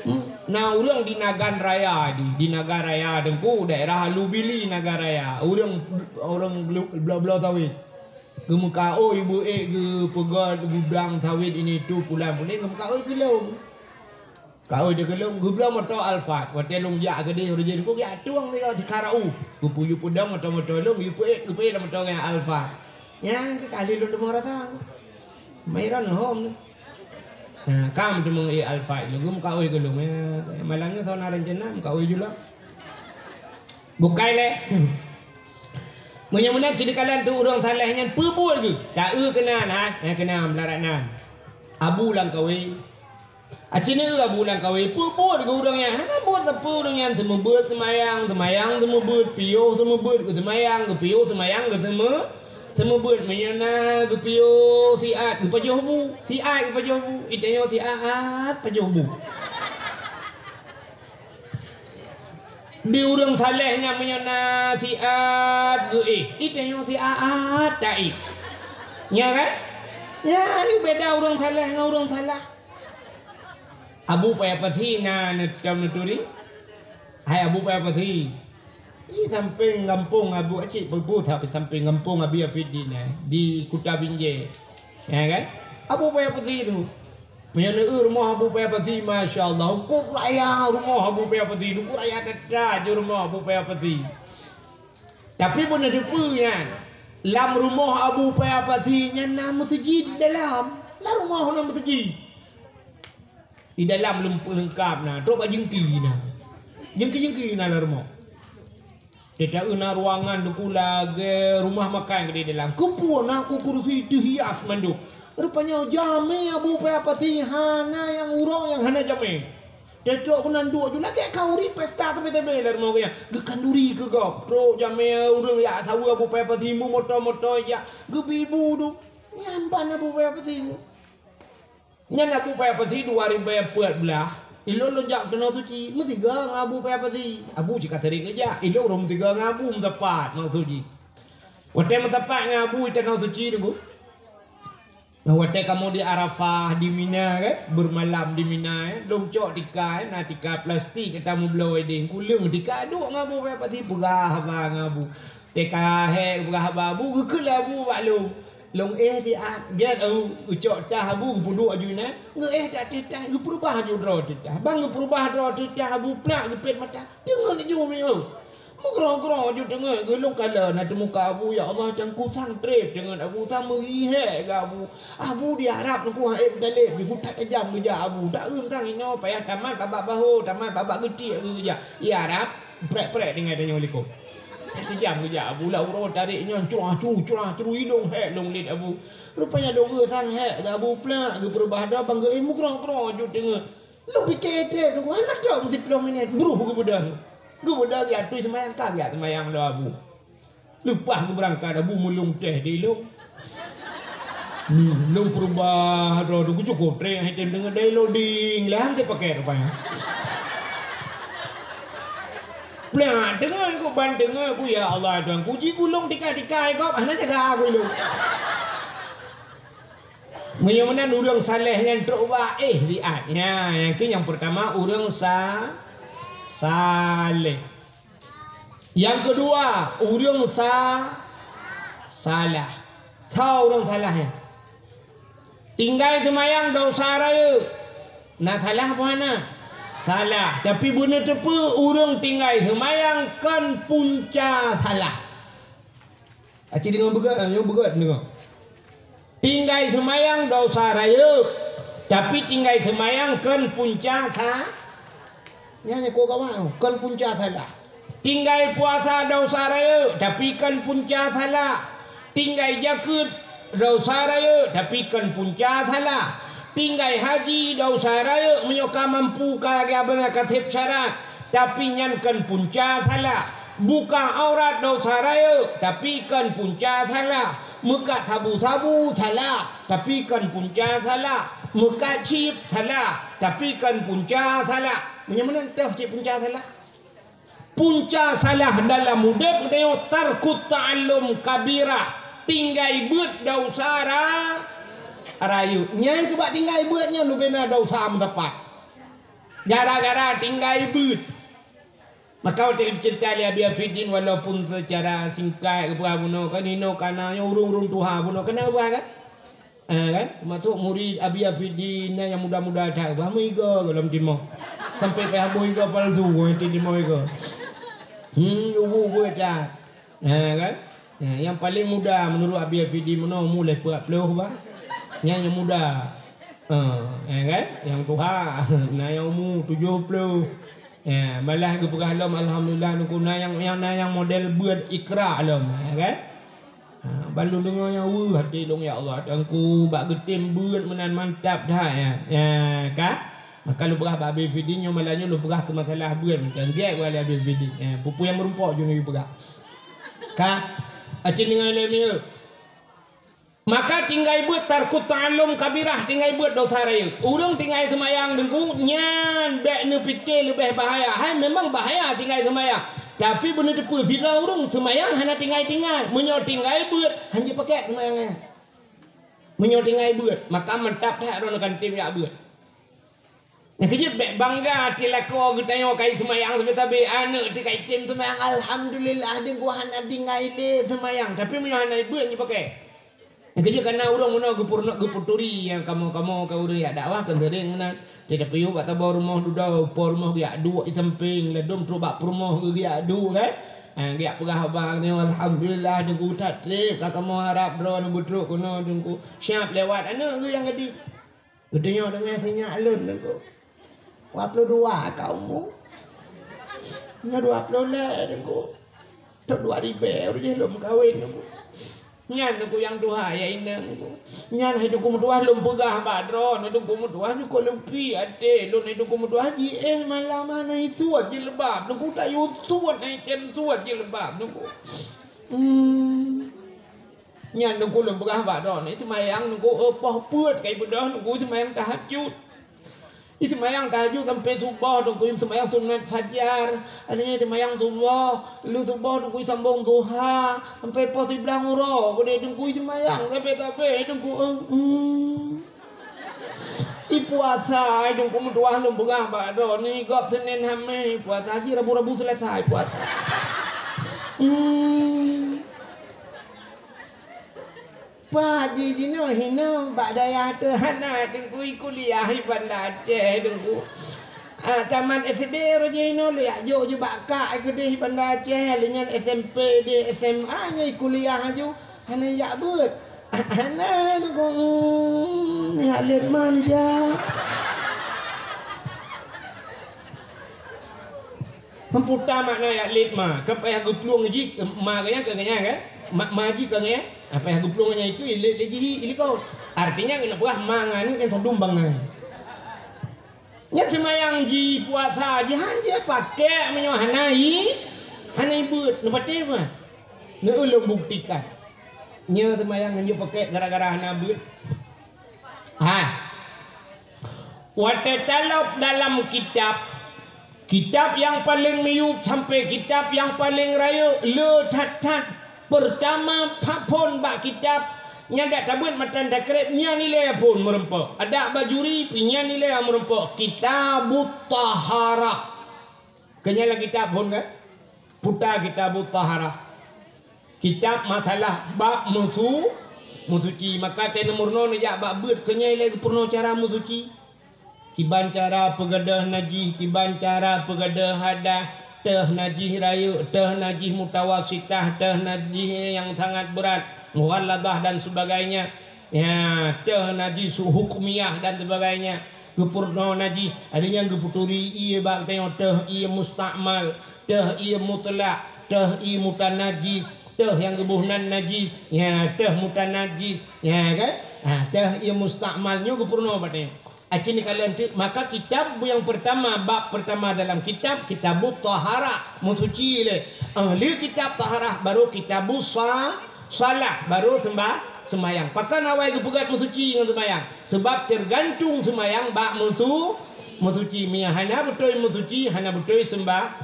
Hmm. Na ureuëng di Nagan Raya di, di Nagan Raya Teungku, daerah Alubili Nagan Raya. Ureuëng, ureuëng blo-, bloe-bloe sawét. Geumeukaôi beuék geupeugöt gudang sawét ini itu pulan puléng geumeukaôi keu lôn. Kaôi di keu lôn geubloe moto Alphard. Watèe lôn jak keudeh ureuëng jih, ku jak tueng di, di Karau. Geupeu-, geupeu-, geupeupeudong moto-moto lôn, geupeuék, geupeuék lam moto nyan Alphard. Nyan keuh kali lôn teumé rasa. Mai ran hom ni. Nah, kam teumé ék Alphard ni, geumeukaôi keu lôn. Ya, malam ni soe na rencana meukaôi jula. Bukai lé. Meunyoe meunan cit dikalan tu ureuëng saleh nyan peubuet geuh. Ta-eu keunan, ha? Nyan keunan, meularat nan. Abu Langkawi. Aci neu Abu Langkawi, peubuet geuh ureuëng nyan, hana buet sapeue ureuëng nyan, seumeubeuet seumayang, seumayang seumeubeuet, piôh seumeubeuet, geuseumayang, geupiôh seumayang, geuseume-, seumeubeuet. Meunyoe na geupiôh siat, geupajoh bu, siat geupajoh bu, itanyoe siat pajoh bu. Di ureuëng saleh nyan meunyoe na siat geuéh, itanyoe siat taéh. Nya kan? Nya ni beda ureuëng saleh ngon ureuëng salah. Abu Paya Pasi na neutem neuturi. Hai Abu Paya Pasi. Di sampéng gampông Abu Acik Peupu, tapi sampéng gampông Abi Afid di na, di Kuta Binjai. Ya kan? Abu Paya Pasi tu. Meunyoe neu rumoh Abu Paya Pasi, masya Allah, kup raya rumoh Abu Paya Pasi, kup raya that-that ju rumoh Abu Paya Pasi. Tapi beuneuteupeu nyan, lam rumoh Abu Paya Pasi nyan na meuseujid di dalam. Lam rumoh na meuseujid. Di dalam leumpah leungkab na, trok bak jeungki na. Jeungki-jeungki na lam rumoh. Teuta na ruangan Teungku lagée rumah makan keudeh dalam. Keupeue na ku kurusi teuhias mandum. Rupanya jamé Abu Paya Pasi hana nyang uroe nyang hana jamé. Teutrok keunan duek ju lagée khanduri pesta teubée-teubée lam rumoh geuh nyan. Geukhanduri keu gob. Trok jamé ureuëng jak saweue Abu Paya Pasi meumoto-moto jak geubi bu du. Nyan ban Abu Paya Pasi. Nyan Abu Paya Pasi dua ribée peuet blaih, ilôn lôn jak Tanoh Suci, meusigoe ngon Abu Paya Pasi. Abu cit ka sering geujak, ilôn rhom meusigoe ngon Abu meusapat Tanoh Suci. Watée meusapat ngon Abu Tanoh Suci Teungku. Nah, watée kamoe di Arafah, di Mina kan, bermalam di Mina, eh, lôn cok tika, eh, na tika plastik, ata meubloe deh, kuleueng tika duek ngon Abu Paya Pasi, peugah haba ngon Abu. Teuka hék peugah haba Abu, geukheun lé Abu bak lôn. Lôn éh siat, gét Abu, geucok tah Abu, geupeuduek aju inan, geuéh that teuh tah, geupeurubah aju droe teuh tah. Ban geupeurubah droe teuh tah Abu, plak geupét mata, teungeut aju meunyoe. Meugroe-groe aju teungeut, geulôn kala na teumuka Abu, ya Allah, Teungku sang treb teungeut Abu, sang meuri hék geuh Abu. Abu di Arab Teungku, hai meutaleb, di hutan tajam geujak Abu. Taeun sang inoe, payah tamat babak bahô, tamat babak geutiek geujak. Di Arab, prek-prek tinggai tanyoe likot. Tajam geujak Abu, lam uroe tarek nyan curah-curu, curah-curu, ilôn hék lôn lét Abu. Rupanya lôn geuh sang hék geuh Abu, plak geupeurubah droe, ban geuéh meugroe-groe aju teungeut. Lôn pike treb Teungku, hana trok meusiplôh minét, bruh geubeudôh. Geubeudôh geujak atui seumayang, ka geujak seumayang lom Abu. Leupah geubeurangkat Abu meulông teh di ilôn. Hmm, lôn peurubah droe Teungku, cukôp treb, hai tem deungon dai loading, lheuh han teupaké rupanya. Plak deungon ku, ban deungon ku, ya Allah Tuhanku, jigulong tika-tika gob, hana jaga ku ilôn. Meunyoe meunan ureuëng saleh nyan trok bak éh diat. Nya, nyang keu nyang peurtama ureuëng sa-, saleh. Nyang keudua, ureuëng sa-, salah. Tho ureuëng salah nyan. Tinggai seumayang desya rayeuk. Na salah peue hana? Salah. Tapi beuneuteupeu ureuëng tinggai seumayang kon punca salah. Aci deungoe beugét, nyoe beugét deungoe. Tinggai seumayang desya rayeuk, tapi tinggai seumayang kon punca sa-, nyan nyang keu kawan, kon punca salah. Tinggai puasa desya rayeuk, tapi kon punca salah. Tinggai jakeuet desya rayeuk, tapi kon punca salah. Tinggai haji desya rayeuk, meunyoe ka mampu ka geubeuna ka sép syarat, tapi nyan kon punca salah. Buka aurat desya rayeuk, tapi kon punca salah. Meukat sabu-sabu salah, tapi kon punca salah. Meukat chip salah, tapi kon punca salah. Meunyoe meunan toh cit punca salah. Punca salah dalam udeb geutanyoe tarkut ta'allum kabirah, tinggai beuet desya ra-, rayeuk. Nyang keubah tinggai beuet nyan leubeh na desya meusapat. Gara-gara tinggai beuet. Maka watée geuceurita lé Abi Afiddin, walaupun secara singkat geupeugah bunoe kan, inoe kana nyoe ureuëng-ureuëng tuha bunoe kana geupeugah kan? Eh, kan? Termasuk murid Abi Afiddin na nyang muda-muda that, bah meuiga golom timoh. Sampai payah boh iga palsu, boh timoh iga. Hmm, ubu-ubu that. Eh, kan? Eh, nyang paling muda menurut Abi Afiddin meunoe umu lhée peuet ploh bah. Nyang, nyang muda. Eh, eh, kan? Nyang tuha, na nyang umu tujoh ploh. Eh, malah geupeugah lom alhamdulillah nungku na nyang, nyang na nyang model beuet ikra lom, eh, kan? Ha, ban lôn deungoe nyan weueh até lôn, ya Allah, Teungku, bak geutem beuet meunan mantap that, ya. Ya, ka? Maka lôn peugah bak Abi Fidi nyoe malam nyoe lôn peugah keu masalah beuet mantong. Gét geuh lé Abi Fidi. Ya, peue-peue nyang meurumpok jeuet lôn peugah. Ka? Aci deungoe lé mieu. Maka tinggai beuet tarkut ta'allum kabirah, tinggai beuet desya rayeuk. Ureuëng tinggai seumayang Teungku, nyan bék neupike leubeh bahaya. Hai memang bahaya tinggai seumayang. Tapi beuneuteupeu sidroe ureuëng seumayang hana tinggai-tinggai. Meunyoe tinggai beuet, hanjeuet pakèk seumayang nyan. Meunyoe tinggai beuet, maka mantap that droeneuh kan tem jak beuet. Nyang keujeuet bék bangga até lakoe geutanyoe kai seumayang sabe-sabe, aneuëk teuh kai tem seumayang, alhamdulillah, Teungku hana tinggai lé seumayang. Tapi meunyoe hana beuet, hanjeuet pakèk. Nyang keujeuet kana ureuëng meunoe geupeurunoe, geupeuturi nyang kamoe-kamoe ka ureuëng jak dakwah kan seuring meunan. Teuh tapiôh bak saboh rumoh dudoe, po rumoh geujak duek di sampéng, ladôm trok bak peurumoh geuh geujak duek kan. Ha, geujak peugah haba nyoe, alhamdulillah Teungku that trép ka kamoe harab droeneuh beutrok keunoe Teungku. Siap lewat aneuëk geuh nyang geudiek. Geutanyoe deungon sinyak lôn Teungku. Dua ploh dua ka umu. Nyoe dua ploh lhée Teungku. Tok dua ribée uroe jih lôn meukawen Teungku. Nyan Teungku nyang tuha ya inong Teungku. Nyan hai Teungku meutuah lôn peugah bak droeneuh Teungku meutuah nyoe kok leupi até lôn hai Teungku meutuah jiéh malam hana isuet jilbab Teungku, tayue suet hai tem suet jilbab Teungku. Hmm. Nyan Teungku lôn peugah bak droeneuh, seumayang Teungku, eh, poh peuet kai beudôh Teungku seumayang tahajud. Seumayang tahajud sampai suboh Teungku, seumayang sunat fajar, akhirnya seumayang suboh, lheueh suboh Teungku sambong duha, sampai poh siblaih uroe, keudeh Teungku seumayang sabe-sabe Teungku, eh, hmm. I puasa, ai Teungku meutuah lôn peugah bak droeneuh, gob Senin Hamis, puasa jih Rabu-Rabu Selasa, ai puasa. Hmm. Pak Haji jinoe hinoe bak dayah teuh hana Teungku i kuliah i Banda Aceh Teungku. Ah, tamat S D roh jinoe lé jak jok ju bak kak i keudeh i Banda Aceh, lé nyan S M P deh S M A nyan i kuliah aju hana jak beuet. Hana Teungku, hmm, jak lét man jak. Meuputa makna jak lét ma, kan payah geuplueng jih, ma geuh nyan keu geuh nyan kan? Ma, ma jih keu geuh nyan, ah, payah geuplueng nyan itu, lét lé jih, ilikot. Artinya, keuneuk peugah ma ngon aneuk nyang sadum bangai. Nyan seumayang jih, puasa jih, hanjeuet pakèk meunyoe hana i, hana i beuet, neupatéh mah. Neu lôn buktikan. Nyoe seumayang hanjeuet pakèk gara-gara hana beuet. Ha. Watèe talop dalam kitab, kitab nyang paleng miyueb sampoe kitab nyang paleng rayeuk, le that-that peurtama phon bak kitab, Nyan dak tabeuet matan takreb, nyan ilée phon meurumpok. Adak bajuri pih nyan ilée meurumpok. Kitabut Taharah. Keunyan lam kitab phon kan? Puta Kitabut Taharah. Kitab masalah bab meusu-, meusuci. Maka teuneumeurunoe neujak bak beuet keunyan ilée geupeurunoe cara meusuci. Kiban cara peugadôh najih, kiban cara peugadôh hadah, teuh najih rayeuk, teuh najih mutawasitah, teuh najih nyang sangat beurat, mughalladah dan sebagainya. Ya, teuh najih su-, hukmiyah dan sebagainya. Geupeurunoe najih, ada nyang geupeuturi ié bak tanyoe teuh ié mustakmal, teuh ié mutlak, teuh ié mutanajis, teuh nyang geuboh nan najis, ya, teuh mutanajis, ya kan? Ha, teuh ié mustakmal nyoe geupeurunoe bak tanyoe. Aci neukalon teuk, maka kitab nyang peurtama, bab peurtama dalam kitab, Kitabut Taharah, meusuci lé. Ahli kitab taharah baru Kitabus Sa-, Salah, baru sembah-, sembahyang. Pakon awai geupeugét meusuci ngon sembahyang? Sebab teugantung sembahyang bak meusu-, meusuci. Meunyo hana beutôi meusuci, hana beutôi sembah-,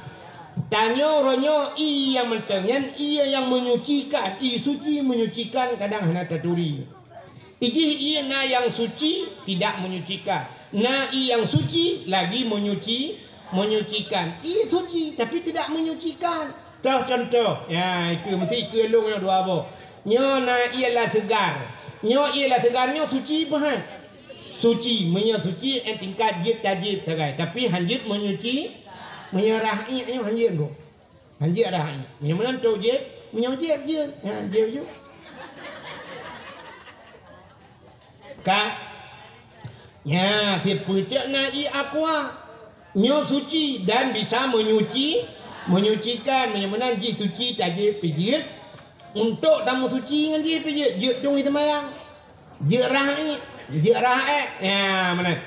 tanyoe uroe nyoe ié nyang mantong nyan, ié nyang menyucikan, ié suci menyucikan kadang hana taturi. Ijih ié na nyang suci tidak menyucikan. Na ié nyang suci lagi menyuci, menyucikan. Ié suci tapi tidak menyucikan. Toh contoh, ya, itu mesti itu lôn nyoe dua boh. Nyoe na ié la seugar. Nyoe ié la seugar nyoe suci peuhan. Suci, meunyoe suci eh tingkat jeuet tajib sagai, tapi hanjeuet menyuci, meunyoe rah ié nyoe hanjeuet go. Hanjeuet dah. Meunyoe meunan trok jieb, meunyoe jieb jeuet. Ha, jieb ju. Ka. Nya, sipeuteuek na ié aqua. Nyoe suci dan bisa menyuci, menyucikan. Meunyoe meunan jih suci tajib pih jeuet. Untuk tameusuci ngon jih pih jeuet, jeuet dong ié seumayang. Jeuet rah ié, jeuet rah ék. Ya, meunan.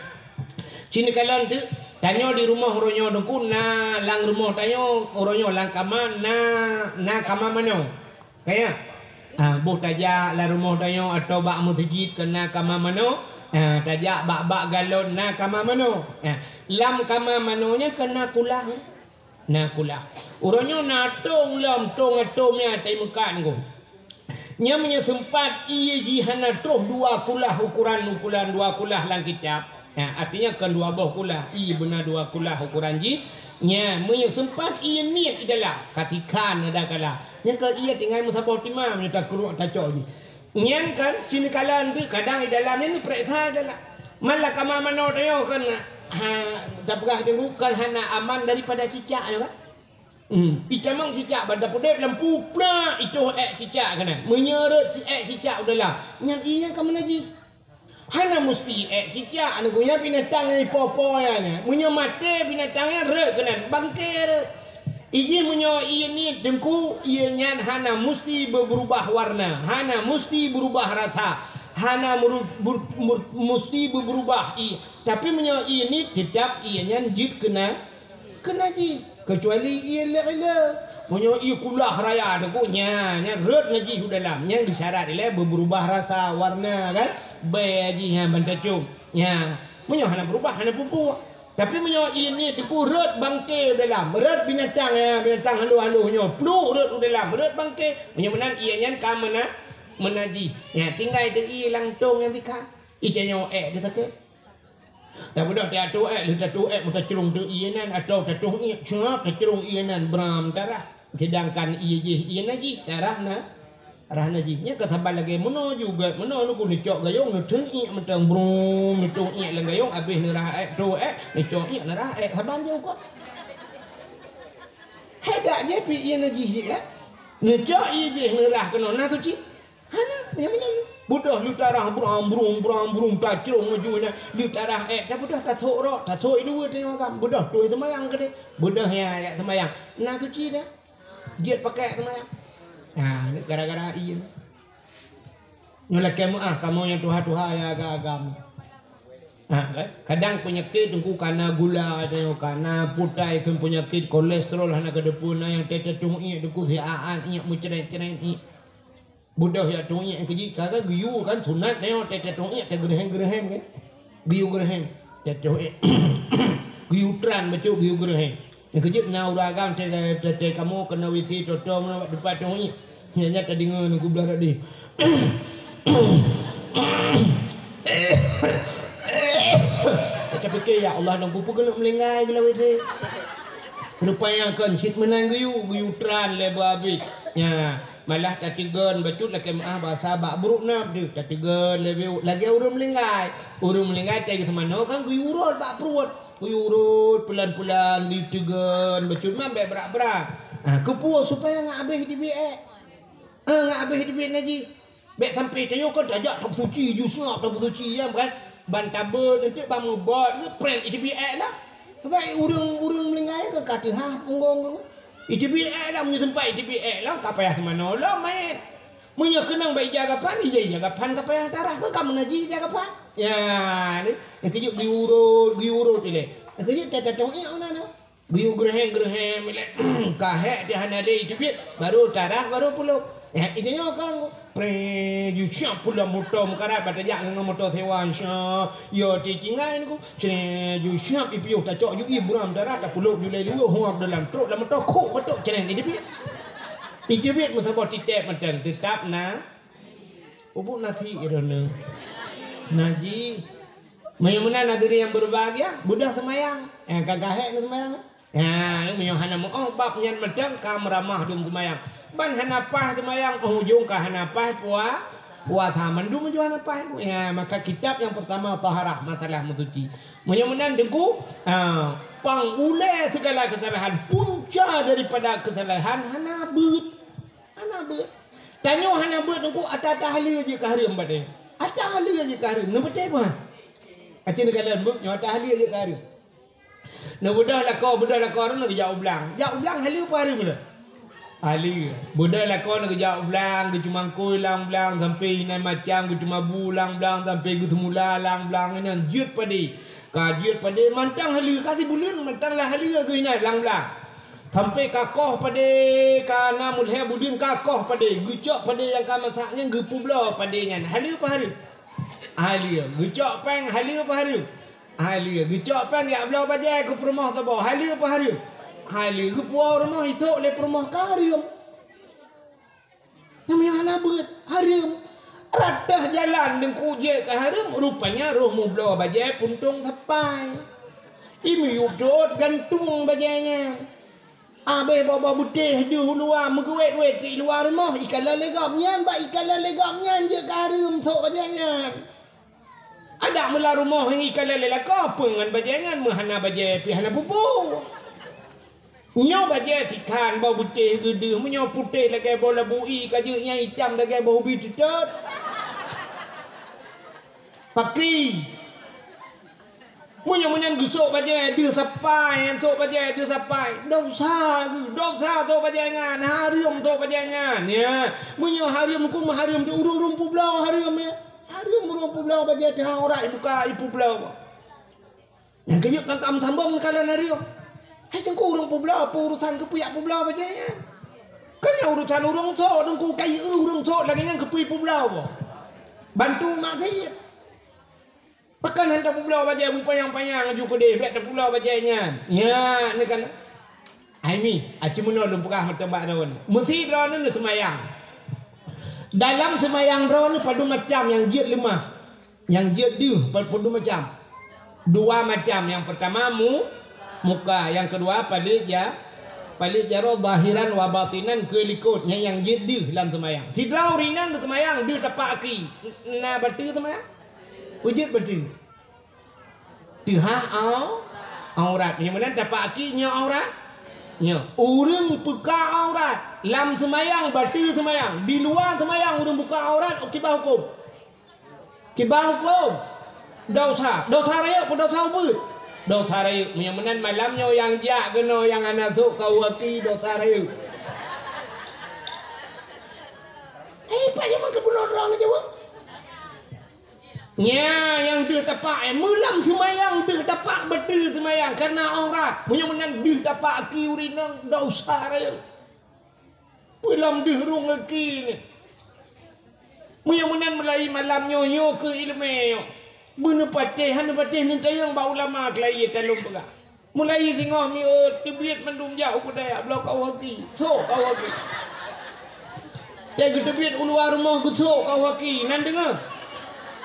Cit neukalon teuk, tanyoe di rumoh uroe nyoe Teungku na lam rumoh tanyoe uroe nyoe lam kama na, na kama manoe. Ka ya? Ah, boh tajak lam rumoh tanyoe atawa bak meuseujid keu na kama manoe, ah, tajak bak-bak galon na kama manoe. Ah, lam kama manoe nyan ka na kulah. Na kulah. Uroe nyoe na tong lom, tong atôm nyan tai meukat ngon. Nyan meunyoe seumpat ié jih hana troh dua kulah ukoran, ukoran dua kulah lam kitab. Ha, artinya kon dua boh kulah, ié beuna dua kulah ukoran jih. Nyan meunyoe seumpat ié niet di dalam, ka tikhan ada kala. Nyan ka ié tinggai meusaboh timang meunyoe takruek tacok jih. Nyan kan, sinoe kala teuk kadang di dalam nyan peureksa di dalam. Malah kama manoe tanyoe kan, ha, tapeugah teungku kan hana aman daripada cicak nyoe kan. Hmm, itamong cicak ban tapeuduek lam pu, plak, itoh ék cicak keunan. Meunyoe rhot si ék cicak u dalam, nyan ié ka meunajih. Hana musti ék cicak, aneuk geuh nyan binatang nyang ipo-po nyan. Meunyoe maté binatang nyan rhot keunan, bangke rhot. Ijih meunyoe ié niet teungku, ié nyan hana musti beubeurubah warna, hana musti beurubah rasa, hana meuru-, beur-, meur-, musti beubeurubah ié. Tapi meunyoe ié niet, teutap ié nyan jeuet keu na-, keu najih, keucuali ié lé-lé. Meunyoe ié kulah raya teungku, nyan, nyan rhot najih u dalam, nyan geusyarat ilée beubeurubah rasa, warna kan, bée jih nyan ban tacok. Nyan, meunyoe hana beurubah, hana peue-peue. Tapi meunyoe ié niet teungku rhot bangke u dalam, rhot binatang, ya, binatang halôh-halôh nyoe, pluek rhot u dalam, rhot bangke. Meunyoe meunan ié nyan ka meuna-, meunajih. Nyan, tinggai teuh ié lam tong nyan sikhan. Ié tanyoe ék teuh sakét. Tabeudôh teuatoe ék, lheueh tatoe ék meutacrông teuk ié nan atawa tatoh ié, cuma tacrông ié nan bram darah. Seudangkan ié jih ié najih, darah na, darah najih. Nyan ka saban lagée meunoe juga, meunoe neuku neucok gayông, neutheun ié mantong brum, neutoh ié lam gayông, abéh neurah ék, toh ék, neucok ié neurah ék, saban jih ukeue. Hai dak jih pih ié najih jih kan? Neucok ié jih neurah keunoe na suci. Hana, nyang meunan. Beudôh leutarah brang brung, brang brung, tacrông laju na. Leutarah ék, tabeudôh tasok rot, tasok i dua teuh agam. Beudôh tuh seumayang keudeh. Beudôh ya, ya seumayang. Na suci dah. Jeuet pakai seumayang. Ha, gara-gara ié. Nyoe lakée meuáh kamoe nyang tuha-tuha ya agam-agam. Ha, kan? Kadang peunyakét teungku kana gula, kana putai, kan peunyakét kolesterol hana keudeupeue, na nyang teutatong ié teungku si aan ié meucret-cret ié. Beudôh jak tueng iék keujih, ka, ka geuyue kan sunat nyoe, teutatong iék teugeureuhem-geureuhem kan. Geuyue geureuhem, teutatong iék. Geuyue tran bacut geuyue geureuhem. Nyang keujeuet na ureueng agam teutatong kamoe keunoe W C toto meunoe bak teumpat tueng iék. Nyan, nyan tadeungoe nungku blah tadi. Tapi ke, ya Allah, nang kupu keuneuk meulinggai geulah wéh. Rupanya kon cit meunan geuyue, geuyue tran lé beuabéh. Nya, malah tateugon bacut lakée meuáh basa bak brok na deuh, tateugon lé beu lagée ureuëng meulinggai. Ureuëng meulinggai tai geuteumanoe kan geuyue urot bak pruet. Geuyue urot pelan-pelan, geuyue teugon bacut man bék brat-brat. Ah, keupeue supaya ngat abéh teubiet ék. Ah, ngat abéh teubiet najih. Bék sampai tanyoe kon tajak tapeusuci, ju seungab tapeusuci, ya kan? Ban tabeuet eunteuk ban meubeuet, geupreh iteubiet ék lah. Sabab ureuëng-ureuëng meulinggai kan ka teuhah punggong tu. Iteubiet ék lah, meunyoe sempat iteubiet ék lah, ka payah teumanoe lom manyét. Meunyoe keunong bak ija gapan, ija, ija gapan ka payah tarah, kan ka meunajih ija gapan. Ya, ni, nyang keujeuet geuyurot, geuyurot ilée. Nyang keujeuet tatong ék meunan. Geuyue geureuhem-geureuhem ilée, ka hék teuh hana lé iteubiet, barô tarah, barô pulop. Eh, iteubiet nyoe kan, preh, ju siab pulop moto meukarat, bak tajak ngon moto sewa, sya, yo titingai niku, creh, ju siab ipiôh tacok ju ié buram darat, tapulop ju lé luwa, huab dalam trok lam moto, khok batok, creh, iteubiet. Iteubiet meusaboh titek mantong, teutap na, ubuk nasi droeneuh. Najih. Meunyoe meunan hadirin yang berbahagia, beudôh seumayang. Eh, ka gahek na seumayang. Ha, meunyoe hana meuoh bab nyan mantong ka meuramah dum seumayang. Ban hana paih seumayang, oh ujong ka hana paih pua-, puasa mandum ujong hana paih. Ya, maka kitab yang pertama taharah, masalah meusuci. Meunyoe meunan Teungku, ha, pang ulée segala kesalahan, punca daripada kesalahan hana beuet. Hana beuet. Tanyoe hana beuet Teungku, ata-ata haleue jeuet keu hareuem bak tanyoe. Ata haleue jeuet keu hareuem. Neupeuteh peue? Aci neukalon beuet nyoe ata haleue jeuet keu hareuem. Neubeudôh lakoe, beudôh lakoe droeneuh geujak u blang. Jak u blang haleue peue hareuem lé? Haleue. Beudôh lakoe neuh geujak u blang, geucumangkôi lam blang, sampai inan macam, geuceumabu lam blang, sampai geuseumula lam blang, inan jeuet padé. Ka jeuet padé mantong haleue, ka sibuleuen mantong lah haleue geuh inan lam blang. Sampai ka koh padé, ka na meulhèe budeuen ka koh padé, geucok padé nyang ka masak nyan geupubloe padé nyan. Haleue peue hareuem? Haleue. Geucok péng, haleue peue hareuem? Haleue. Geucok péng jak bloe bajèe keu peurumoh saboh, haleue peue hareuem? Haleue. Geupuwoe u rumoh, isok lé peurumoh ka hareuem. Nyang meunyoe hana beuet, hareuem. Rot teuh jalan Teungku jeuet keu hareuem, rupanya roh mubloe bajèe puntông sapai. Imiyueb dot gantung bajèe nyan. Abéh boh-boh beutéh deuh u luwa meugeuwét-wét di luwa rumoh, ikalon lé gobnyan, bak ikalon lé gobnyan jeuet keu hareuem sôk bajèe nyan. Adak meulam rumoh ngon ikalon lé lakoe, peue ngon bajèe nyan, meuhana bajèe pih hana peue-peue. Nyoe bajèe sikhan boh beutéh geudeuh, meunyoe putéh lagèe boh labu ie ka jeuet, nyang itam lagèe boh ubi teutot. Paki. Meunyoe meunan geusôk bajèe deuh sapai, nyan sôk bajèe deuh sapai. Desya geuh, desya sôk bajèe nyan, hareuem sôk bajèe nyan. Ya, meunyoe hareuem, hukôm hareuem di ureueng-ureueng publoe hareuem, ya. Hareuem ureueng publoe bajèe teuhah aurat ibuka, ipubloe. Nyang keujeuet kan ka meusambông neukalon hareuem. Hai Teungku, ureueng publoe, peue urusan keupeue jak publoe bajèe nyan? Kan nyan urusan ureueng sôk, Teungku, ka jieu ureueng sôk lagèe nyan keupeue publoe boh. Bantu maksiet. Pakon han tapubloe bajèe meupanyang-panyang laju keudeh, bèk tapubloe bajèe nyan. Nyan, neukalon. Hai mi, aci meunoe lôn peugah mantong bak droeneuh. Meusi droeneuh neuseumayang. Dalam seumayang droeneuh padum macam nyang jeuet leumah. Nyang jeuet deuh pa-, padum macam. Dua macam. Nyang peurtama mu-, muka, nyang keudua paléh ja-, paléh jaroe zahiran wa batinan keu likot. Nyan nyang jeuet deuh lam seumayang. Sidroe ureueng inong neuseumayang deuh tapak aki. Na bateue seumayang? Peue jeuet bateue? Teuhah au-, aurat. Meunyoe meunan tapak aki nyoe aurat? Nyoe. Ureueng buka aurat lam seumayang, bateue seumayang. Di luwa seumayang ureueng buka aurat, kiban hukôm? Kiban hukôm? Desya. Desya rayeuk peue desya ubeut? Desya rayeuk. Meunyoe meunan malam nyoe nyang jak keunoe nyang hana sôk keu aki desya rayeuk. Eh, pajan meukeubulon droe neujaweueb? Nya nyang deuh tapak, eh, meulam seumayang deuh tapak bateue seumayang kareuna aurat. Meunyoe meunan deuh tapak aki ureueng inong desya rayeuk. Peulom deuh rhueng aki nyoe. Meunyoe meunan meulayeue malam nyoe, nyoe keuh iéleumé nyoe. Beuneupatéh, hana neupatéh neutanyong bak ulama keulayi talôn peugah. Meulayeue singoh miôt teubiet mandum jak u keudè bloe kawaki. Sôk kawaki. Watèe geuteubiet u luwa rumoh geusok kawakieu, nan deungö.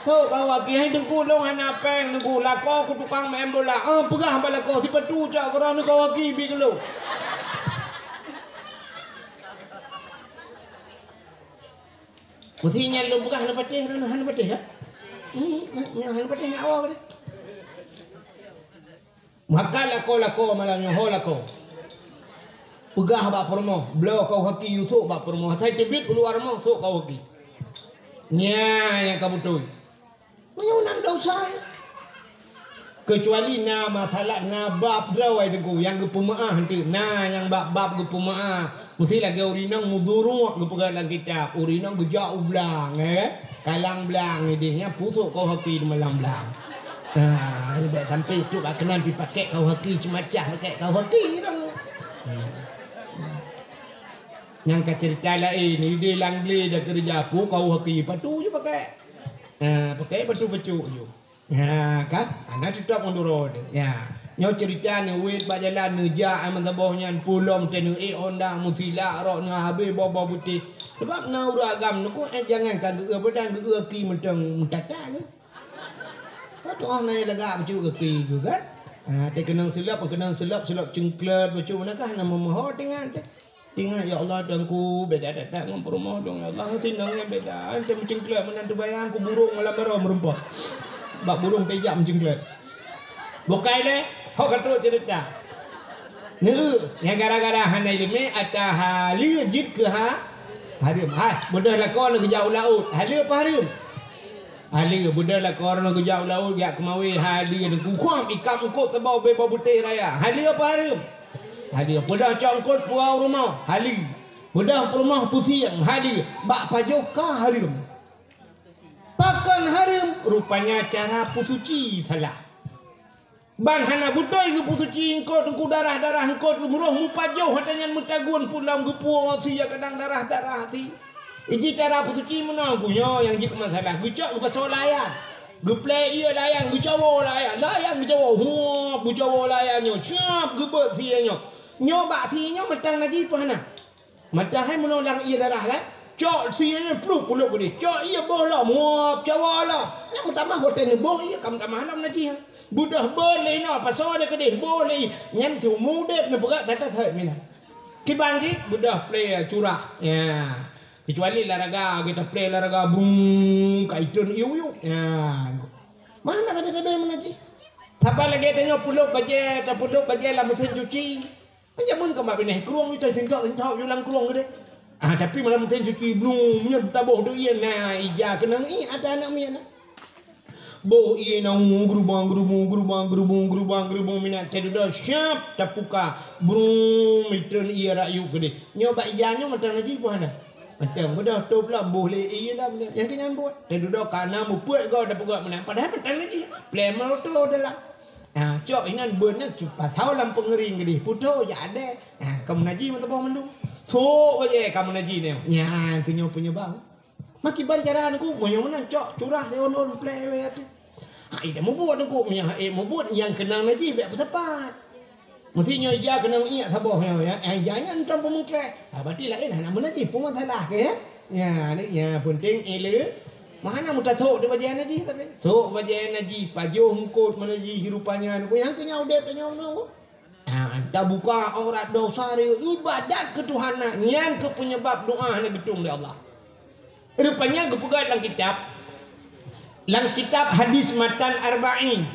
Sok kawakieu, hai Teungku, lôn hana pèng, Teungku, lakoe keu tukang meu'èn bola. Ah, peugah bak lakoe, sipatu cok keudroe nyoe kawakieu bit keu lôn. Meusti nyan lôn peugah hana patéh, hana patéh, ya? Hmm, nyan hana patéh nyak awak deh. Maka lakoe-lakoe malam nyoe, ho lakoe. Peugah bak peurumoh, bloe kawakieu yue sok bak peurumoh. Asai teubiet u luwa rumoh sok kawakieu. Nyan nyang ka beutôi. Meunyoe nan desya. Keucuali na masalah, na bab droe Teungku nyang geupeumeu'ah teuk. Na nyang bab-bab geupeumeu'ah. Meusti lagèe ureueng inong meuduruek geupeugah lam kitab, ureueng inong geujak u blang, eh, kalang blang idéh nyan pusok kawakieu di malam blang. Ah, bèk sampai trok bak keunan pih pakèk kawakieu ceumacah pakèk kawakieu dong. Hmm. Nyang ka ceurita laén, idéh lam glé dak keureuja pusok kawakieu patu ju pakèk. Ah, pakèk patu peucok ju. Ya, kan? Hana teutap ngon uroe teuh. Ya. Nyoe ceurita neuwet bak jalan, neujak ai meusaboh nyan, pulom teuh neuék honda, meusilak rot neuhabéh boh-boh putéh. Sabab na ureueng agam neuko, eh, jangan ka geu-eu badan, geu-eu aki mantong meutata geuh. Ka tu'oh na lagak bacut gaki geuh, kan? Ha, teukeunong seulop, keunong seulop, seulop cengklet bacut, meunan ka hana meuho tinggai teuh. Ingat, ya Allah, Tuhanku, beda that-that ngon peurumoh lôn, ya Allah, sinong nyang beda. Ante meucengklet meunan teubayang, ku burông malam baroe meurumpok. Bak burông teuh jak meucengklet. Bukai lé, hok ka trok ceurita. Neu, nyang gara-gara hana ileumèe, ata haleue jeuet keu ha-, hareuem. Hai, beudôh lakoe neuh geujak u laôt. Haleue apa hareuem? Haleue, beudôh lakoe droeneuh geujak u laôt, geujak keumawé, haleue neuh geukhom ikat eungkôt teubau bèe boh putéh raya. Haleue apa hareuem? Haleue, beudôh cok eungkôt puwoe u rumoh. Haleue, beudôh peurumoh pusieng. Haleue, bak pajoh ka hareuem. Pakon hareuem? Rupanya cara peusuci salah. Ban hana beutôi geupeusuci eungkôt, eungkôt darah-darah eungkôt, meurôh meupajoh ata nyan meutagun pulang geupuwoe sie kadang darah-darah sie. Iji cara peusuci meunoe, geuh nyoe nyang jeuet keu masalah. Geucok geupasoe layang. Geuplè ié layang, geucawoe layang. Layang geucawoe, huop, geucawoe layang nyoe. Siap geubeuet sie nyoe. Nyoe bak sie nyoe mantong najih peue hana? Mantong hai meunoe lam ié darah kan? Cok sie nyan pluek pulop keudéh. Cok ié boh lom, muap cawa lom. Nyang meutamah watèe neuboh ié ka meutamah lom najih. Beudôh beuet lé inoe, pasoe deh keudéh, boh lé ié. Nyan siumu udeb neupeugah that-that meunan. Kiban jih beudôh plè curah. Ya. Kecuali olahraga, kita plè olahraga, brung, ka itreun iuk-iuk. Ya. Mana sabe-sabe meunan jih? Saban lagèe tanyoe pulop bajèe, tapulop bajèe lam meusén cuci. Jameun ka mak binéh krueng, ita sintok-sintok ju lam krueng geude. Ah, tapi malam meuteun cuci blung, meunyoe taboh deuh ié na ija keunong ié ata aneuk miet na. Boh ié na, uh, geurubang, geurubung, geurubang, geurubung, geurubang, geurubung, minat teududoe siap tapuka. Brung, mitreun ié rak yub keudeh. Nyoe bak ija nyoe mantong najih peue hana? Mantong, beudôh tôb lom, boh lé ié lom. Nyang keu nyan buet. Teududoe ka na meupeuet goe tapeugöt meunan. Padahai mantong najih. Plè moto dalam. Ha, cok inan beuet nyan cu-, pasoe lam peungeuring keudeh, putôh jak adèe. Ha, ka meunajih meuteubah mandum. Sok bajèe ka meunajih nyoe. Nyan keuh nyoe peunyeubab. Makiban cara Teungku, meunyoe meunan cok curah siôn-ôn plè wèe ateueh. Ha, ida mubuet Teungku, meunyoe ha, eh, mubuet nyang keunong najih bèk peusapat. Meusti nyoe ija keunong ié saboh nyoe, ya. Eh, ija nyan tom peumeuklèe. Ha, berarti laén hana meunajih, peue masalah keuh, ya? Ya, ni, ya, peunteng ileu. Meuhana meutasok di bajèe najih tapi. Sok bajèe najih, pajoh eungkôt meunajih rupanya. Nyang keu nyan udép tanyoe nyoe. Ha, tabuka aurat dosa dia, ibadat keu Tuhan na. Nyan keuh peunyeubab doa hana geutueng lé Allah. Rupanya geupeugah lam kitab, lam kitab hadis matan Arba'in.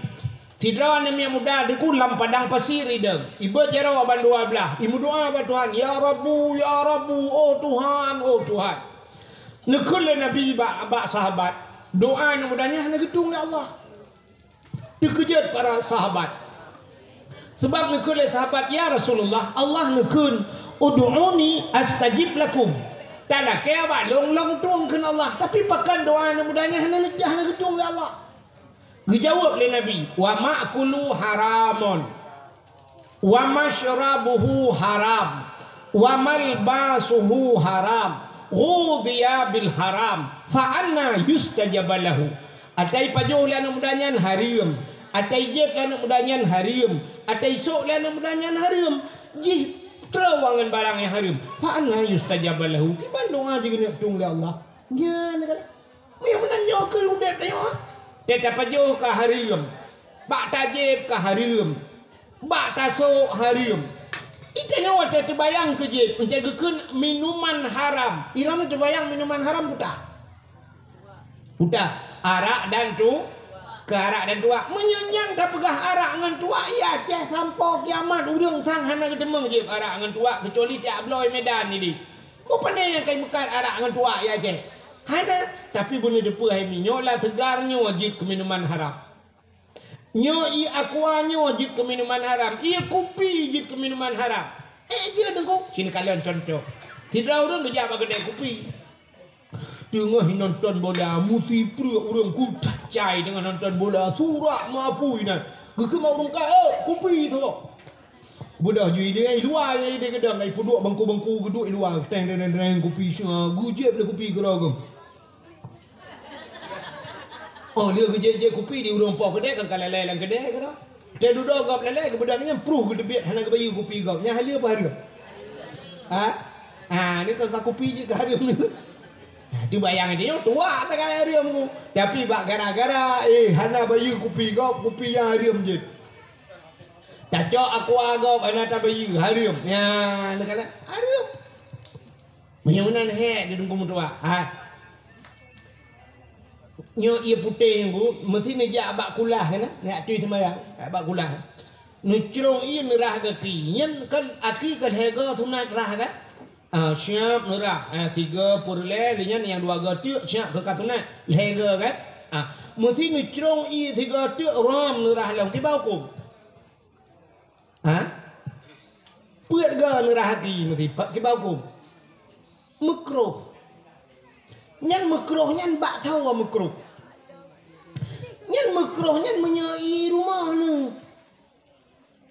Sidroe aneuk miet muda Teungku lam padang pasir idong. Ibeuet jaroe bandua blaih. Imeudoa bak Tuhan, "Ya Rabbu, ya Rabbu, oh Tuhan, oh Tuhan." Neukheun lé Nabi bak, bak sahabat, doa aneuk muda nyan hana geutueng lé Allah. Teukeujot para sahabat. Sabab neukheun lé sahabat, "Ya Rasulullah, Allah neukheun, 'Ud'uni astajib lakum.' Talakèe bak lôn, lôn tueng kheun Allah." Tapi pakon doa aneuk muda nyan hana, hana geutueng lé Allah? Geujaweueb lé Nabi, "Wa ma'kuluhu haramun." "Wa masyrabuhu haram, wa malbasuhu haram, ghudhiya bil haram, fa anna yustajabu lahu." Ata ipajoh lé aneuk muda nyan hareuem, ata ijép lé aneuk muda nyan hareuem, ata isok lé aneuk muda nyan hareuem. Jih Troh ngon barang nyang hareuem. Fa anna yustajaba lahu. Kiban doa jih geuneuk tueng lé Allah. Nyan kan. Meunyoe meunan nyoe keuh udeb tanyoe. Teuh tapajoh ka hareuem. Bak tajeb ka hareuem. Bak tasok hareuem. Itanyoe watée teubayang keu jeb, enteuk geukheun minuman haram. Ilôn teubayang minuman haram puta. Puta. Arak dan tu, keu arak dan tuak. Meunyoe nyan tapeugah arak ngon tuak, iya Aceh sampoe kiamat ureuëng sang hana geuteumeung jeb arak ngon tuak keucuali tiak bloe Medan nideh. Bukon nyang kai meukat arak ngon tuak ya Aceh. Hana, tapi beuneuteupeu hai minyoe la seugar nyoe jeuet keu minuman haram. Nyoe ié aqua nyoe jeuet keu minuman haram, ié kupi jeuet keu minuman haram. Eh, jeuet deungoe. Sini kalon contoh. Sidroe ureuëng geujak bak keudè kupi. Teungoh nonton bola, musi pruet ureuëng kucai teungoh nonton bola, surak mapui nan. Geukheun bak ureuëng ka, "Eh, kupi tu." Beudôh ju ideh luwa, ideh geudong, ipeuduek bangku-bangku geuduek luwa, teng, teng, teng, teng, kupi, geujieb lé kupi keudroe geuh. Oh, lheueh geujeb-jeb kupi di ureuëng po keudè kan ka lalai lam keudè keudroe. Teududoe gob lalai, geubeudôh nyan pruh geuteubiet hana geubayeue kupi gob. Nyan haleue apa hareuem? Ha? Ha, ni ka, ka kupi jeuet ka hareuem ni. Ha, teubayang aja nyoe tuak takai hareuem ku. Tapi bak gara-gara, eh, hana bayeue kupi gob, kupi nyang hareuem jeuet. Tacok aqua gob hana tabayeue, hareuem. Nyan, neukalon hareuem. Meunyoe meunan hék di Teungku meutuah. Ha. Nyoe ié putéh Teungku, meusti neujak bak kulah kan, neujak tui seumayang, bak kulah. Neucrông ié neurah gaki. Nyan kan aki ka lhèe goe sunat rah kan? Ah, siap neurah. Ah, tiga peureulèe, lheueh nyan nyang dua goe teuk siap keu ka sunat. Lhèe goe kan? Ah, meusti neucrông ié tiga teuk rhom neurah lom. Kiban hukôm? Ha? Peuet goe neurah aki meusti kiban hukôm? Meukruh. Nyan meukruh nyan bak saboh meukruh. Nyan meukruh nyan meunyoe ié rumoh neuh.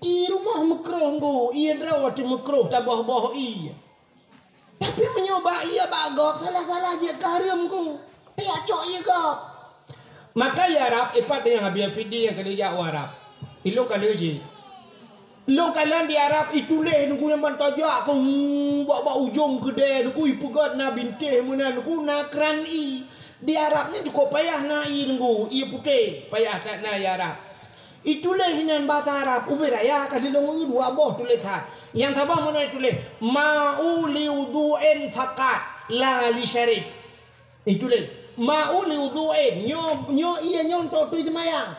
Ié rumoh meukruh Teungku, ié droe teuh meukruh taboh-boh ié. Tapi meunyoe bak ié bak gob, salah-salah jeuet ka hareuem Teungku. Payah cok ié gob. Maka i Arab, ipat nyang Abi Afidi nyang ka lheueh jak u Arab. Ilôn ka lheueh jih. Lôn kalon di Arab, ituléh Teungku nyang ban tajak keu, bak, bak ujong keudè Teungku, ipeugöt na bintéh meunan Teungku, na kran ié. Di Arab nyan cukôp payah na ié Teungku, ié putéh, payah that na i Arab. Ituléh inan basa Arab, ubé raya ka silông dua boh tulésan. Nyang saboh meunan ituléh, "Ma'u li wudhu'in faqat, la li syarib." Ituléh, "Ma'u li wudhu'in." Nyoe, nyoe ié nyoe untuk tui seumayang.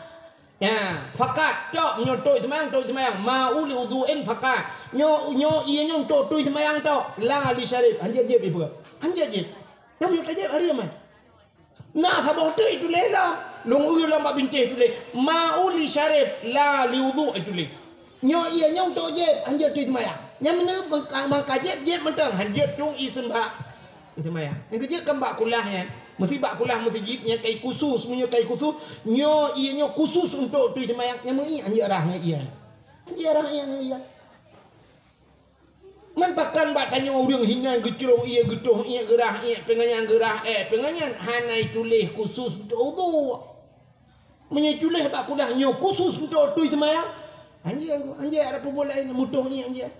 Ya, faqat, tok, nyoe untuk tui seumayang, untuk tui seumayang. "Ma'u li wudhu'in faqat." Nyoe, nyoe ié nyoe untuk tui seumayang tok. La li syarib. Hanjeuet jép ipeugah. Hanjeuet jép. Nyang meunyoe tajép hareuem, eh. Na saboh teuk ituléh lom, lôn eu lom bak bintéh tuléh, "Ma'u li syarib, la li wudhu'," ituléh. Nyoe ié nyoe untuk jép, hanjeuet tui seumayang. Nyang meunan mangka, mangka jép, jép mantong, hanjeuet tueng ié seumbah seumayang. Nyang keujeuet kan bak kulah nyan, meusti bak kulah meuseujid nyang kai khusus, meunyoe kai khusus, nyoe ié nyoe khusus untuk tui seumayang, nyang meuié hanjeuet rhah ngon ié. Hanjeuet rhah ngon ié. Man pakon bak tanyoe ureuëng hinan geucrông ié, geutoh ié, geurhah ié, peungon nyan geurhah ié, peungon nyan hana ituléh khusus untuk udhu. Meunyoe ituléh bak kulah nyoe khusus untuk tui seumayang, hanjeuet, hanjeuet ada peubuet laén, mutoh ié hanjeuet.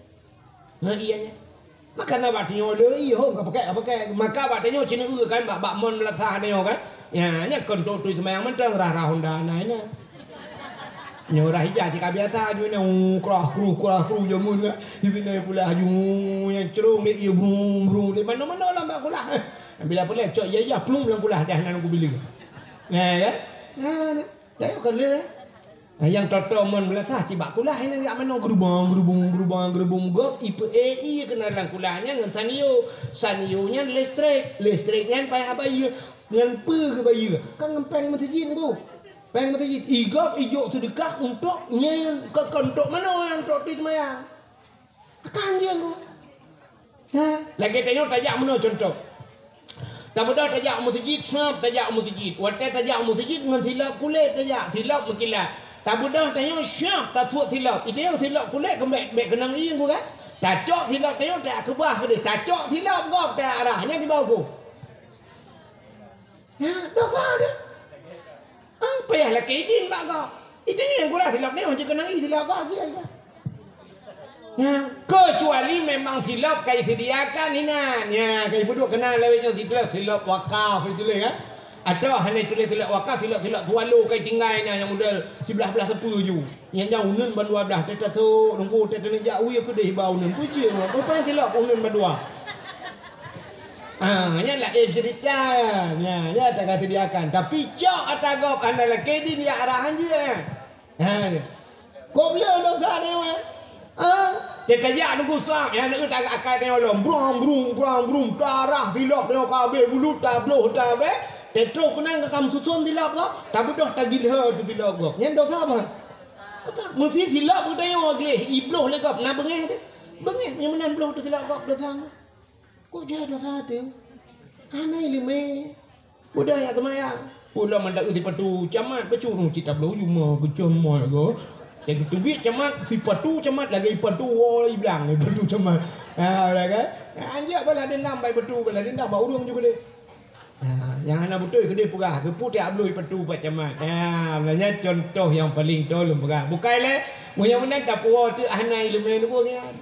Ngon ié nyan. Maka na bak tanyoe le ié hom ka pakai, ka pakai. Maka bak tanyoe cina eu kan bak, bak mon meulasah tanyoe kan. Ya, nyan kon untuk tui seumayang mantong, rhah-rhah honda na inan. Nyoe rhah ijah cit ka biasa, nyoe na, uh, krah kru, krah kru jameun kan. Ibi na kulah aju, nyang crông dek ié brum, brum, dek mano-mano lam bak kulah. Bila peureulèe cok ijah-ijah, plung lam kulah dah nan kubileue. Nah, kan? Nah, nah. Tanyoe kon le. Nah, nyang toto mon meulasah cit bak kulah, inan jak mano gerubong, gerubong, gerubong, gerubong, gob, ipe-, eh, ié keunan lam kulah nyan ngon sanyo. Sanyo nyan listrik. Listrik nyan payah bayeue. Ngon peue geubayeue? Kan ngon péng meuseujid tu. Péng meuseujid. Igob ijok seudeukah untuk nyan, kon, kon untuk mano, untuk tui seumayang. Akan jeuet tu. Ha? Lagèe tanyoe tajak meunoe contoh. Tabeudôh tajak u meuseujid, snap tajak u meuseujid. Watèe tajak u meuseujid ngon silop kulét tajak, silop meukilat. Tabeudôh tanyoe snap tasuet silop. Itanyong silop kulét keumbèk, bèk keunong ié ku kan? Tacok silop tanyoe takeubah keudeh. Tacok silop gob taarah. Nyan kiban ku. Ya, dosa dia. Ah, payah lakèe idin bak gob. Idin nyang gura silop ni, hana keunong ié silop gob, sia, sia. Nah, kecuali memang silop kai sediakan inan. Ya, kai peuduek kena lewat nyoe silop, silop wakaf itu leh, ya. Atau hana tuléh silop wakaf, silop-silop swallow kai tinggai na nyang model siblah-blah sapeue ju. Nyang jang uneun ban dua blah, teuka sôk, nunggu teuka neujak wie keudeh ba uneun. Puji Allah, rupanya silop uneun ban dua. Ah, nyan laén cerita. Nya, nya tak sediakan. Tapi cok ata gob hana lakée din ya arahan jih. Ha. Kok le dosa ni, weh? Ha? Teuka jak nunggu sab, ya, neu tak akai tengok lom. Brong, brong, brong, brong. Tarah silop tengok ka habéh, bulu tabloh tabéh. Teutroh keunan ka kam susun silop ka. Tabeudôh tagilhe tu silop gob. Nyan dosa apa? Mesti silop geutanyoe gleh, ibloh lé gob, na beungéh deh. Beungéh, nyang meunan bloh tu silop gob dosa. Kok jeuet dosa teuh? Hana ileumé. Udah ya seumayang. Pulang mandak sipatu camat, bacut ureueng cit tabloe juma keucon moe go. Jadi teubiet camat, sipatu camat lagée sipatu woe iblang, sipatu camat. Ha, udah kan? Ha, anjak balas dendam bai batu, balas dendam bak ureueng juga deh. Ha, nyang hana beutôi keudeh peugah, geupeu tiak bloe sipatu bak camat. Ha, nyan contoh nyang paling toe lôn peugah. Bukai lé, meunyoe meunan tapuwoe teuh hana ileumé lubong nyan.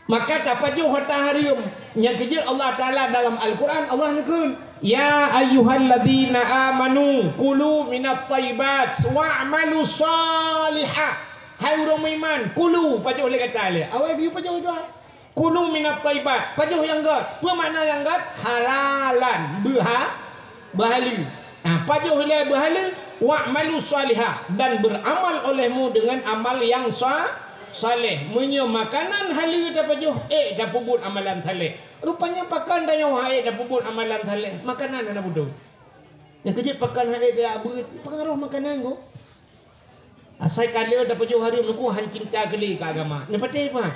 Maka tapajoh hareuem. Nyang keujeuet Allah Taala dalam Al-Quran, Allah neukheun, "Ya ayyuhalladzina amanu kulu minat thayyibat wa'malu shalihah." Hai ureueng meuiman, kulu, pajoh lé gata lé. Awai geuyue pajoh itu. Kulu minat thayyibat, pajoh nyang gét. Peue makna nyang gét? Halalan, beuha, beuhaleue. Ha, pajoh ilée beuhaleue, wa'malu shalihah, dan beramal olehmu dengan amal yang sa-, saleh. Meunyoe makanan haleue tapajoh, ék tapeubuet amalan saleh. Rupanya pakon tanyoe hana ék tapeubuet amalan saleh, makanan hana beutôi. Nyang keujeuet pakon hana ék tabeuet, pengaruh makanan ko. Asai ka lheueh tapajoh hareuem nungku han cinta keu lé keu agama. Neupatéh peue?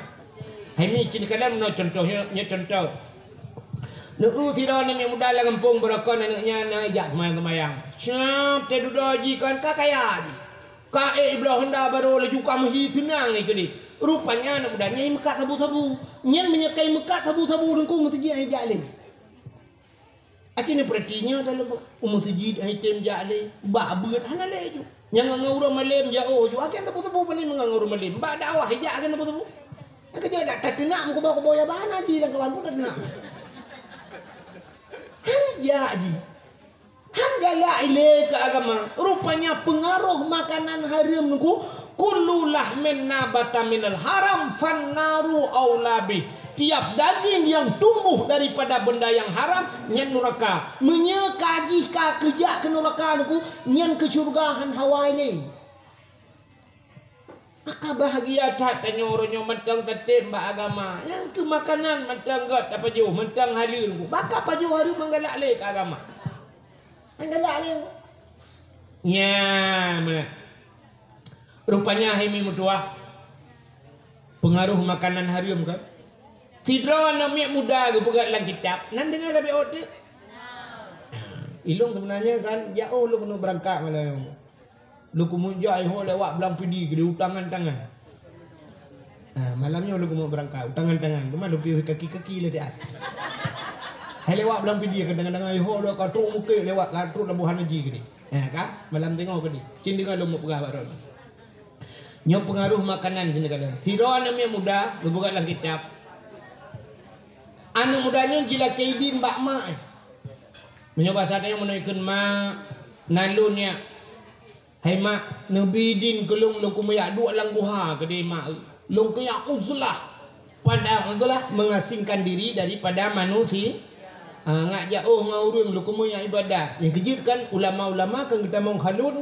Hai mi cit kalon meunoe contoh, nyoe, nyoe contoh. Neu-eu sidroe aneuk muda lam gampông beurokon aneuk nyan na jak seumayang-seumayang. Siab teududoe jih kon ka kaya jih. Ka ék bloe honda barô laju ka meuhi seunang jih keudeh. Rupanya aneuk muda nyan meukat sabu-sabu. Nyan meunyoe ka meukat sabu-sabu nungku meuseujid han jak lé. Aci neupeurati nyoe dalam u meuseujid han item jak lé, bak beuet hana lé ju. Nyang ngon ureueng malém jak oh ju, akan teupeu-teupeu pané ngon ureueng malém. Bak dakwah jak akan teupeu-teupeu. Nyang keujeuet dak tateunak meukuba-kuba ya bahan haji dan kawan pun tateunak. Han jak ji. Han galak ilée keu agama. Rupanya pengaruh makanan hareuem nungku, kullu lahmin nabata minal haram fannaru aula bih. Tiap daging yang tumbuh daripada benda yang haram, nyan nuraka. Meunyoe ka jih ka keujak keu nuraka nungku, nyan keu syeuruga han hawa ilée. Maka bahagia that tanyoe uroe nyoe mantong tatem bak agama. Nyang keu makanan mantong gét tapajoh, mantong haleue. Maka pajoh hareuem meugalak lé keu agama. Meugalak lé. Nyan meunan. Rupanya hai mi meutuah. Pengaruh makanan hareuem kan? Sidroe aneuk miet muda geupeugah lam kitab, nan deungoe lé B O T. Ilong sebenarnya kan, jak oh lôn keuneuk beurangkat malam. Lôn keumeung jak iho lewat Blang Pidie keudeh u tangan-tangan. Ha, malam nyoe lôn keumeung beurangkat u tangan-tangan. Cuma lôn piôh kaki-kaki lé siat. Hai lewat Blang Pidie keudeh tangan-tangan iho lôn ka trok Bukét lewat ka trok Labuhan Haji keudeh. Ha, ka? Malam teungoh keudeh. Cit deungoe lôn meupeugah bak droeneuh. Nyoe peungaroh makanan keuneuk kalon. Sidroe aneuk miet muda geupeugah lam kitab. Aneuk muda nyoe jilakée idin bak mak. Meunyoe basa tanyoe meunoe ikheun mak, na lôn nyak. Hai mak, neubi idin keu lôn, lôn keumeung jak duek lam guha keudeh mak. Lôn keuh jak uzlah. Padahai uzlah mengasingkan diri daripada manusia. Ha, ngak jak oh ngon ureueng, lôn keumeung jak ibadat. Nyang keujeuet kan ulama-ulama kan geutamong khalwat.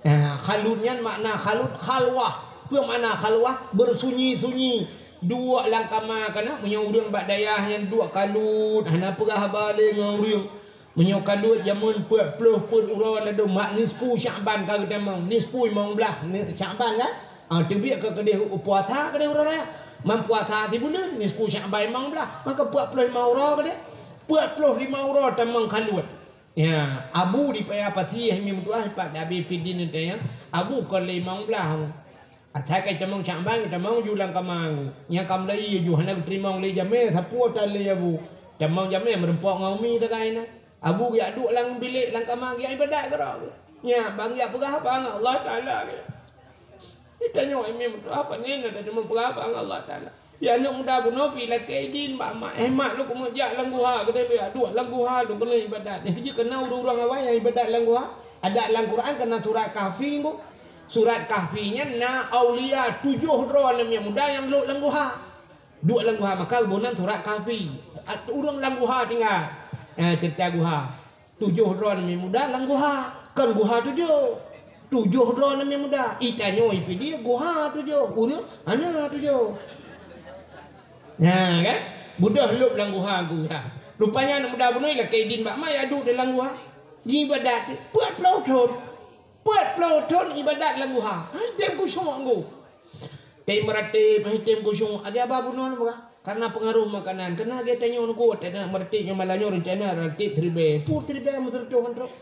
Nah, khalwat nyan makna khalwat khalwah. Peue makna khalwah? Beursunyi-sunyi. Duek lam kama kana, meunyoe ureueng bak dayah nyan duek khalwat, hana peugah haba lé ngon ureueng. Meunyoe khalwat jameun peuet ploh peuet uroe ladôm mak nisfu Syakban ka geutamong, nisfu limong blaih ni Syakban kan? Ah, teubiet ka keudeh puasa keudeh uroe raya. Man puasa sibuleuen, nisfu Syakban limong blaih, maka peuet ploh limong uroe keudeh. Peuet ploh limong uroe tamong khalwat. Ya, Abu di Paya Pasi hai mi meutuah pat Abi Fidin tanya. Abu kon lé limong blaih. Asai ka tamong Syakban, tamong ju lam kama. Nyang ka mulai ju hana geuteurimong lé jamé, sapeue tan lé Abu. Tamong jamé meureumpok ngon umi sagai na. Abu geujak duek lam bilék lam kama geujak ibadat keudroe. Nya, ban geujak peugah haba ngon Allah Taala. Geutanyoe imum tu apa ni, na teumeupeugah bak Allah Taala. Ya, aneuk muda bunoe pih lakée idin bak mak. "Eh, mak, lôn keuneuk jak lam guha," geuteubiet, "duek lam guha lôn keuneuk ibadat." Nyan jeuet keu na ureuëng-ureuëng awai nyang ibadat lam guha. Adak lam Quran keu na surat Kahfi, Bu. Surat Kahfi nyan na aulia tujoh droe aneuk muda nyang lhok lam guha. Duek lam guha, maka geuboh nan surat Kahfi. At-, ureuëng lam guha tinggai. Eh, cerita guha. Tujoh droe aneuk muda lam guha. Kon guha tujoh. Tujoh droe aneuk muda. Itanyoe ipidie guha tujoh. Ureuëng hana tujoh. Nah, kan? Beudôh lhok lam guha geuh dah. Rupanya aneuk muda bunoe lakée idin bak mak, ya duek di lam guha. Jiibadat peuet ploh thon. Peuet ploh thon ibadat lam guha. Hai tem khusyuk geuh. Tem meuratéb, hai tem khusyuk. Agai haba bunoe peugah. Karena pengaruh makanan. Karena agai tanyoe nunggu, tanyoe meuratéb nyoe malam nyoe rencana ratéb siribée. Pur siribée meuseureutoh ngon trok.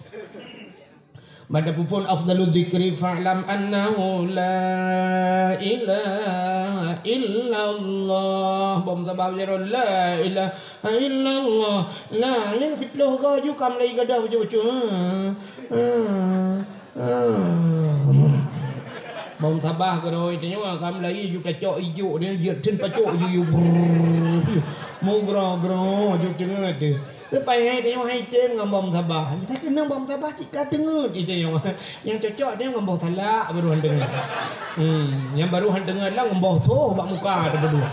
Bak tapeue phon afdalu dzikri fa'lam annahu la ilaha illallah. Bom tabah jaroe la ilaha illallah. Nah, nyang siploh goe ju ka mulai gadoh bacut-bacut. Ha, ha, ha. Bom tabah keudroe tanyoe ka mulai ju tacok ijuk dia, jeuet theun pacok ju, ju, brrr. Mugroe-groe ju teungeut teuh. Leupah nyan tanyoe hai tem ngon bom tabah. Kita keunong bom tabah cit ka teungeut tanyoe. Nyang cocok tanyoe ngon boh salak baru han teungeut. Hmm, nyang baru han teungeut lah ngon boh soh bak muka teuh baru.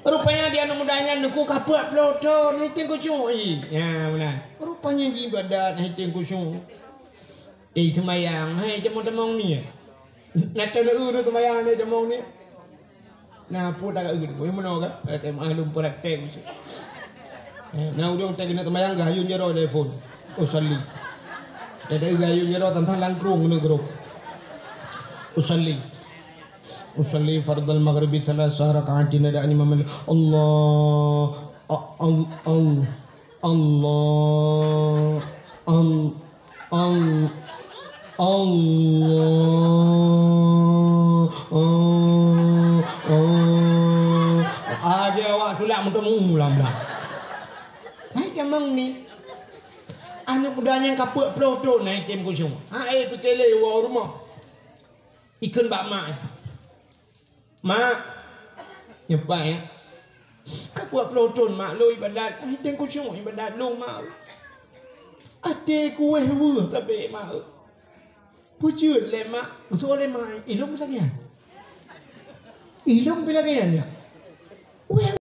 Rupanya di aneuk muda nyan nunggu ka peuet ploh thon, hai tem khusyuk jih. Ya, meunan. Rupanya jiibadat, hai tem khusyuk. Di seumayang, hai, tamong-tamong ni. Na teuneuk ureueng seumayang ni tamong ni. Na peue taga ureueng, peue meunoe ka? Eh, tem ah lom praktek. Eh, na ureueng tak keuneuk seumayang, gayun jaroe telepon. Usalli. Ada gayun jaroe tantang langkrung keuneuk grup. Usalli. Usalli fardal maghribi thalatha raka'atin, ada imam. Allah. A-, al-, al-, Allah, al-, al-, Allah, ah, ah. Aja awak tulak meuteumé lam dah. Hai tamong ni. Aneuk muda nyang ka peuet ploh thon na item kosong. Ha, eh, tu tele wa rumah. Ikheun bak mak. Mak, nyoe pat, ya. Ka peuet ploh thon mak lôn ibadat, hai tem kosong ibadat lôn, mak. Até kuweh weueh sabe, mak. Peue jeuet lé mak, beutôi lé mak, ilôn pih lagèe nyan. Ilôn pih lagèe nyan, ya. Weh